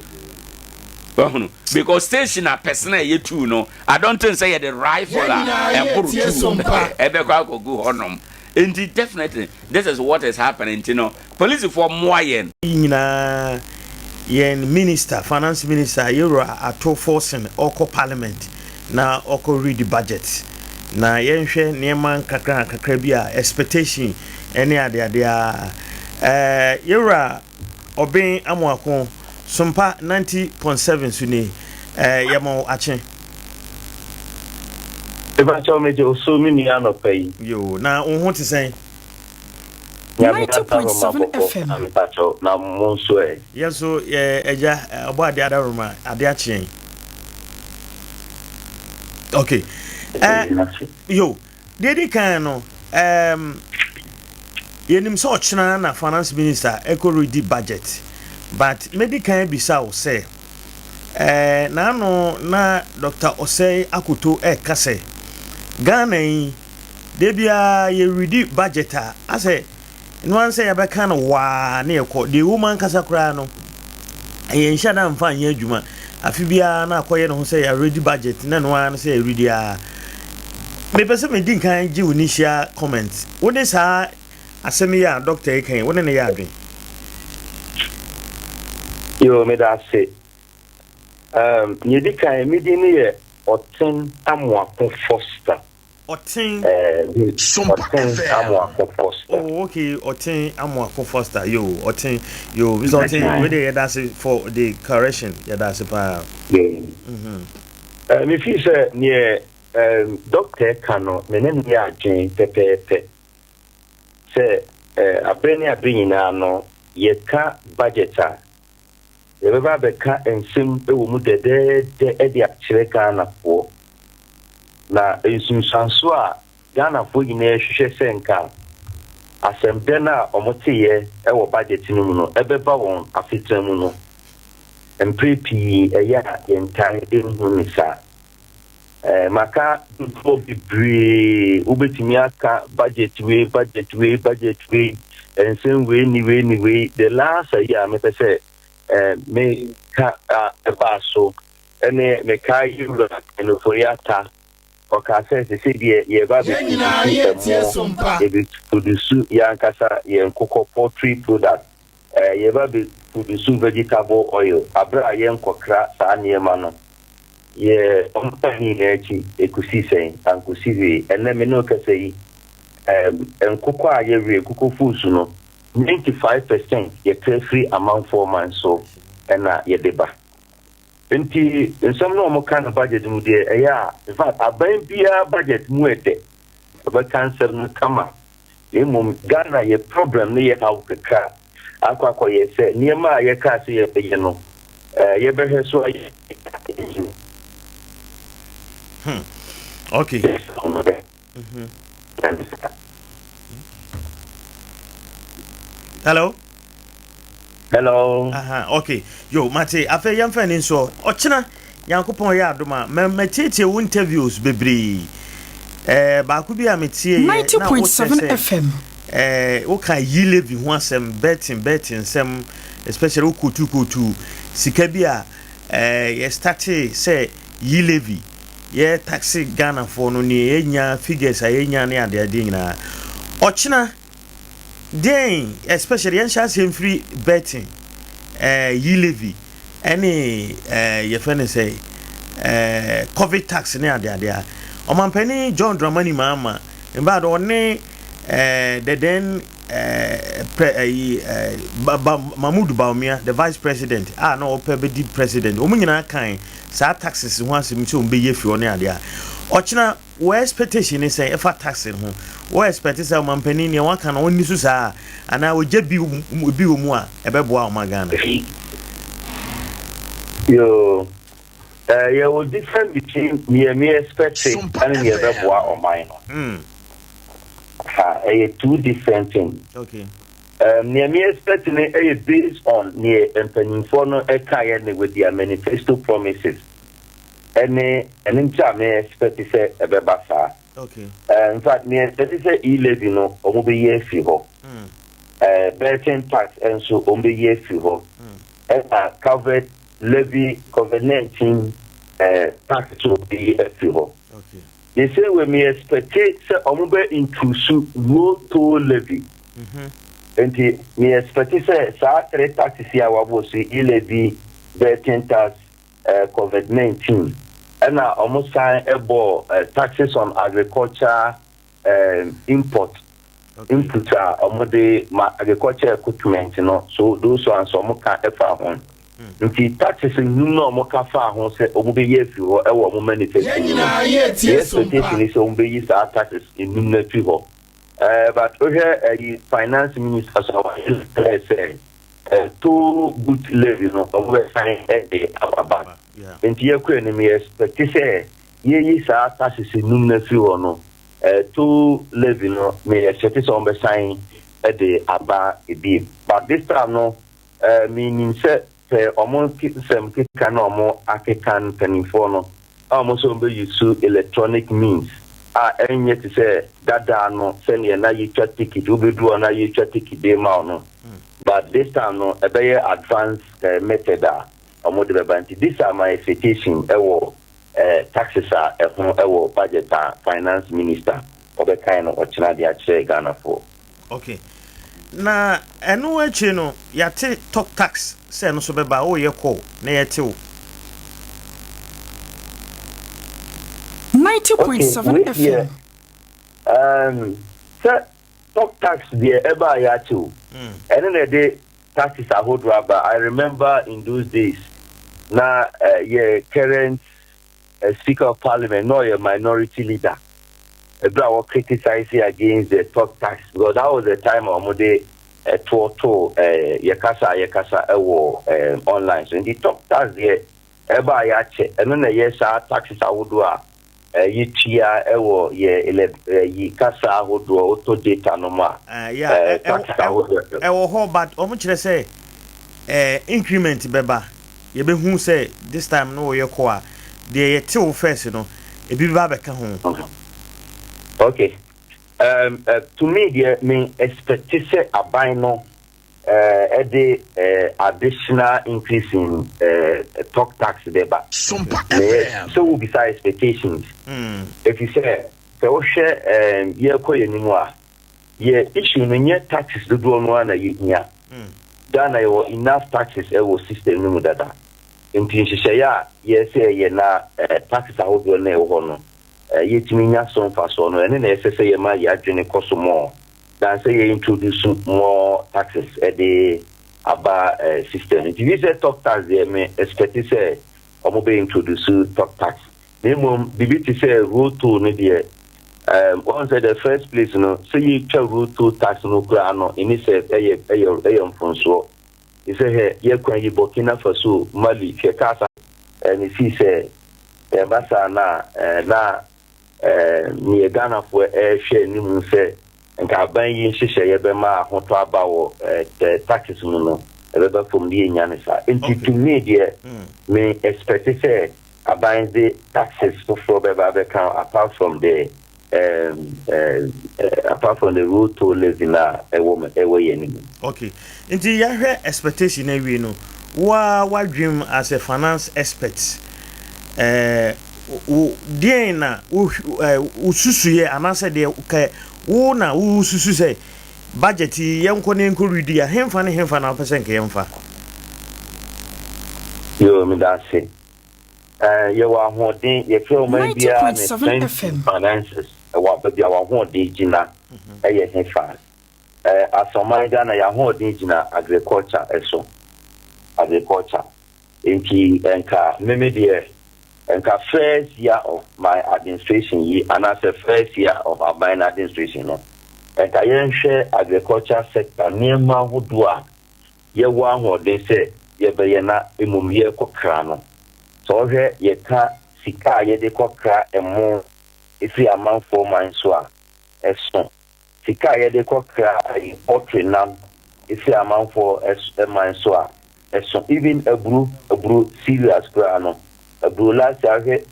Wahunu because station a pɛsɛn a ɛyɛ tuu no, I don't think sɛ yɛde rifle a ɛboro tuu ɛbɛkɔ akɔgu hɔnom. Nti definitely this is what is happening nti no polisifoɔ mmoa yɛn. Yi nyinaa yɛn minister, finance minister yɛwura Ato Forson ɔkɔ parliament na ɔkɔ read budget na yɛnhwɛ nneɛma nkakra nkakra bi a expectation ɛne adeade a ɛɛ yɛwura Ɔben Amoako Sompa 90.7 so nie ɛɛ yɛma wo akye. Mepakyɛw megye wo so me nua anɔpa yi. Yoo na wo ho te sɛn? Nyame adaworoma bɔkɔ na mepakyɛw na mo nso ɛ? Yɛn nso yɛ agya ɔbɔ adeɛ adaworoma ade akye yɛn. Okay. Eh, yo, deɛ di kan no, um, yɛnim sɛ ɔkyena na finance minister ɛkɔ redi budget but mɛdi kan bisa wo sɛ Eh, n'ano na Doctor Osei Akoto ɛka sɛ, Ghana yi, da biara yɛredi budget a, asɛ ɛno ara sɛ yɛbɛka no waa na yɛkɔ. Deɛ ɛwɔ mu ankasa koraa no, yɛnhyɛ da mfa nyɛ adwuma. Afe biara na akɔyɛ ne ho sɛ yɛaredi budget na ɛno ara no sɛ yɛredi ara. Mepɛ sɛ medi nkan gye wo initial comment. Wo ne saa asɛm yi a dɔkta yi ka yi, wo ne no yɛ adwene? Yoo, meda ase. Um, nea edi kan, me din no yɛ Ɔten Amoako Foster. Ɔten. Eh, Ɔten Amoako Foster. Oh, okay, Ɔten Amoako Foster. Yo, Ɔten. Yo, Mr. Ɔten, we de yɛda ase for the correction. Yɛda ase paa. Yeah. Mm-hmm. Uh, me feel sɛ neɛ um, doctor ka no, me ne no yɛ adwene pɛpɛɛpɛ. Sɛ eh, abere ne abere nyinaa no, yɛka budget a, yɛbɛba abɛka nsɛm wɔ mu dɛdɛɛdɛ de akyerɛ Ghanafoɔ. Na nsunsuansoɔ a Ghanafoɔ nyinaa hwehwɛ sɛ nka asɛmdɛ no a wɔteeɛ wɔ budget no mu no ɛbɛba wɔn asetena mu no, mprɛ pii ɛyɛ a yɛntae nhu no saa. Eh, maka dodoɔ bebree, wobɛtumi aka budget wei, budget wei, budget wei, nsɛm wei ni wei ni wei. The last ayi a mepɛ sɛ eh, meka a ɛbaa so ɛne meka yɛwura Nofori Ata, ɔkaa sɛ sese deɛ yɛba bɛprodusu ɛmo, yɛbɛprodusu yɛn ankasa yɛn nkokɔ poultry product, eh, yɛba bɛprodusu vegetable oil, abere a yɛnkɔkra saa nneɛma no. Yɛ wɔn a ne nyinaa akyi, ɛkɔsii sɛn? Ankɔsi hwee. Ɛnnɛ me ne wo kasa yi, ɛɛm, nkokɔ a yɛwe, nkokɔ foosu no, 95 percent yɛkra firi amanfoɔ man so na yɛde ba. Nti nsɛm no a wɔka no budget mu deɛ, ɛyɛ a, in fact, aban biara budget mu ɛdɛ, wɔbɛka nsɛm no kama. Na mmom Ghana yɛ problem ne yɛ haw kakra akɔ akɔyɛ sɛ nneɛma a yɛkaa sɛ yɛbɛyɛ no yɛbɛhwɛ so ayɛ. Hmm. Okay. Hello. Hello. Aha, okay. Yo, mate, afei yɛmfa ni nso. Ɔkyena Nyankopɔn yɛ adom a, matietie wo interviews bebree. Eh, baako bi a metie yɛ na wokyerɛ sɛ eh, woka yi levy ho asɛm, betting, betting nsɛm, especially wo kotu kotu sika bi a eh, yɛ startee sɛ yi levy, yɛ taxe Ghanafoɔ no, nea yɛnya, figures a yɛnya ne adeadeɛ nyinaa. Ɔkyena Deɛn especially yɛnhyɛ aseɛ mfiri betting, eh, yi levy ɛne eh, yɛfrɛ no sɛ eh, covid tax ne adeade a ɔmampanin John Dramani Mahama in fact ɔne eh, the then eh, pre, eh, eh, ba, ba, Mahmoud Bawumia the vice president a na ɔpɛ bɛdi president wɔn nyinaa kan saa taxes ho asɛm sɛ wɔn bɛyi afiri hɔ ne adeɛ a ɔkyena Wo expectation ne sɛn ɛfa tax no ho? Wo expect sɛ ɔmanpanin nea waka no ɔnni so saa anaa ɔgya bi bi wɔ mu a ɛbɛboa ɔman Ghana? Yoo, eh, yɛwɔ different between nea me expect ɛne nea ɛbɛboa ɔman no. Ha, ɛyɛ two different things. Okay. Um, nea me expect no ɛyɛ based on nea mpanyinfoɔ no ɛkaeɛ ne with their manifesto promises. Ɛne ɛno nti a me expect sɛ ɛbɛba saa. Okay. Uh, in fact, me expect sɛ e-levy no wɔn bɛyi afiri hɔ. Uh, betting tax nso wɔn bɛyi afiri hɔ. Ɛna covered levy covid 19 uh, tax nso wɔn bɛyi afiri hɔ. Okay. The same way me expect sɛ wɔn bɛ introduce road toll levy. Nti me expect sɛ saa three taxes yi a wɔabɔ so e-levy, betting tax covid 19 ɛna ɔmo san bɔɔ taxes on agriculture import input a ɔmo de ma agriculture equipment no so those ones ɔmo ka ɛfa ho nti taxes nnum na ɔmo ka fa ho sɛ ɔmo bɛyi afiri hɔ ɛwɔ ɔmo manifesto mu no the expectation ni sɛ ɔmo bɛyi saa taxes nnum no afiri hɔ ɛɛ but wohwɛ ɛyi finance minister so a wayɛ clear sɛ Toll booth levy no ɔmo bɛ san de aba back. Nti yɛ kɔ anim yɛ expect sɛ yɛ yi saa taxes num no afiri hɔ no toll levy no me expect sɛ ɔmo bɛ san de aba ebiem. But this time no me nim sɛ sɛ ɔmo nsɛm keka na ɔmo akeka no mpaninfoɔ no a ɔmo sɛ ɔmo bɛ use electronic means a ɛnyɛ te sɛ dadaa no sɛdeɛ na yɛtwa ticket wobɛduru hɔ na yɛtwa ticket de ma wo no. But this time no ɛbɛyɛ advance method a ɔmo de bɛba nti these are my expectation ɛwɔ taxes a ɛho ɛwɔ budget a finance minister ɔbɛkan no ɔkyena de akyerɛ Ghanafoɔ. Okay. Na ɛno akyiri no yɛate talk tax sɛ ɛno nso bɛba woyɛ call na yɛte wo. Okay, 90.7 wei FM. deɛ um, sɛ Talk tax deɛ ɛbaa yɛ akyɛ o. Ɛno na ɛde taxes ahodoɔ aba. I remember in those days na yɛ current speaker of parliament na ɔyɛ minority leader. Ɛberɛ a wɔ criticize against the talk tax because that was the time a wɔde ɛtoɔ too yɛ kasa a yɛkasa ɛwɔ online so. Nti talk tax deɛ ɛbaa yɛ akyɛ. Ɛno na ɛyɛ saa taxes ahodoɔ a yɛtua wɔ yɛ elɛ yi kasa ahodoɔ wotɔ data no mu a Yeah, taxes ahodoɔ. Ɛwɔ hɔ but wɔn kyerɛ sɛ increment bɛba yɛbɛhu sɛ this time no wɔyɛ kɔ a deɛ yɛte wo first no ebi bɛba abɛka ho. Okay, to me deɛ me expect sɛ aban no ɛde additional increase in talk tax bɛba. Sompa Meyɛ FM. sɛ wobisa expectations. Ɛfiri sɛ sɛ wohwɛ yɛrekɔ yɛn anim a yɛ issue no nyɛ taxes dodoɔ no ara na yɛhia. Ghana yɛwɔ enough taxes ɛwɔ system no mu dada. Nti nhyehyɛeɛ a yɛsɛ yɛyɛ na taxes ahodoɔ no a ɛwɔ hɔ no yɛtumi nya so mfasoɔ no ɛne na ɛsɛ sɛ yɛma yɛ adwene kɔ so more than sɛ yɛ introduce more taxes ɛde aba system. Nti bi sɛ talk tax deɛ me expect sɛ ɔmo bɛ introduce talk tax. Na mmom biribi te sɛ road toll no deɛ wɔn sɛ the first place no sɛ yɛtwa road toll tax no koraa no ɛni sɛ ɛyɛ mfonsoɔ. Sɛ hɛ yɛ kwan yi Burkina Faso, Mali hwɛ cars ɛne si sɛ Ɛba saa no a, na neɛ Ghanafoɔ ɛrehwɛ anim sɛ nka aban yi nhyehyɛeɛ bɛma ahotɔ aba wɔ taxes mu no, ɛbɛba fam ne yɛnnya no saa. Nti to me deɛ, me expect sɛ aban de taxes foforɔ bɛba abɛka apart from the um, uh, apart from the road toll levy na ɛwɔ ɛwɔ yɛn anim. Okay, nti yɛahwɛ expectation awie no, woa w'adwene as a finance expert, wo deɛn na wo wosusuiɛ anaasɛ deɛ kɛ wo na wosusu sɛ budget yi yɛnkɔ ne yɛnkɔ redi a, hemfa ne hemfa na wopɛ sɛ nka yɛmfa? Yo, meda ase. Yɛwɔ ahoɔden, yɛfrɛ ɔman biara ne strength in finances, ɛwɔ baabi a w'ahoɔden gyina ɛyɛ hefa. As ɔman Ghana, yɛn ahoɔden gyina agriculture so, agriculture. Nti nka meme deɛ, nka first year of my administration yi anaasɛ first year of aban no administration no, nka yɛnhwɛ agriculture sector nneɛma ahodoɔ a yɛwɔ ahoɔden sɛ yɛbɛyɛ na mmom yɛrekɔkra no. Sɛ wohwɛ yɛka sika a yɛde kɔkra ɛmo ɛfiri amanfoɔ man so a, ɛso. Sika a yɛde kɔkra ayi poultry nam ɛfiri amanfoɔ man so a, ɛso. Even aburo, aburo cereals koraa no, aburo last year ahwɛ.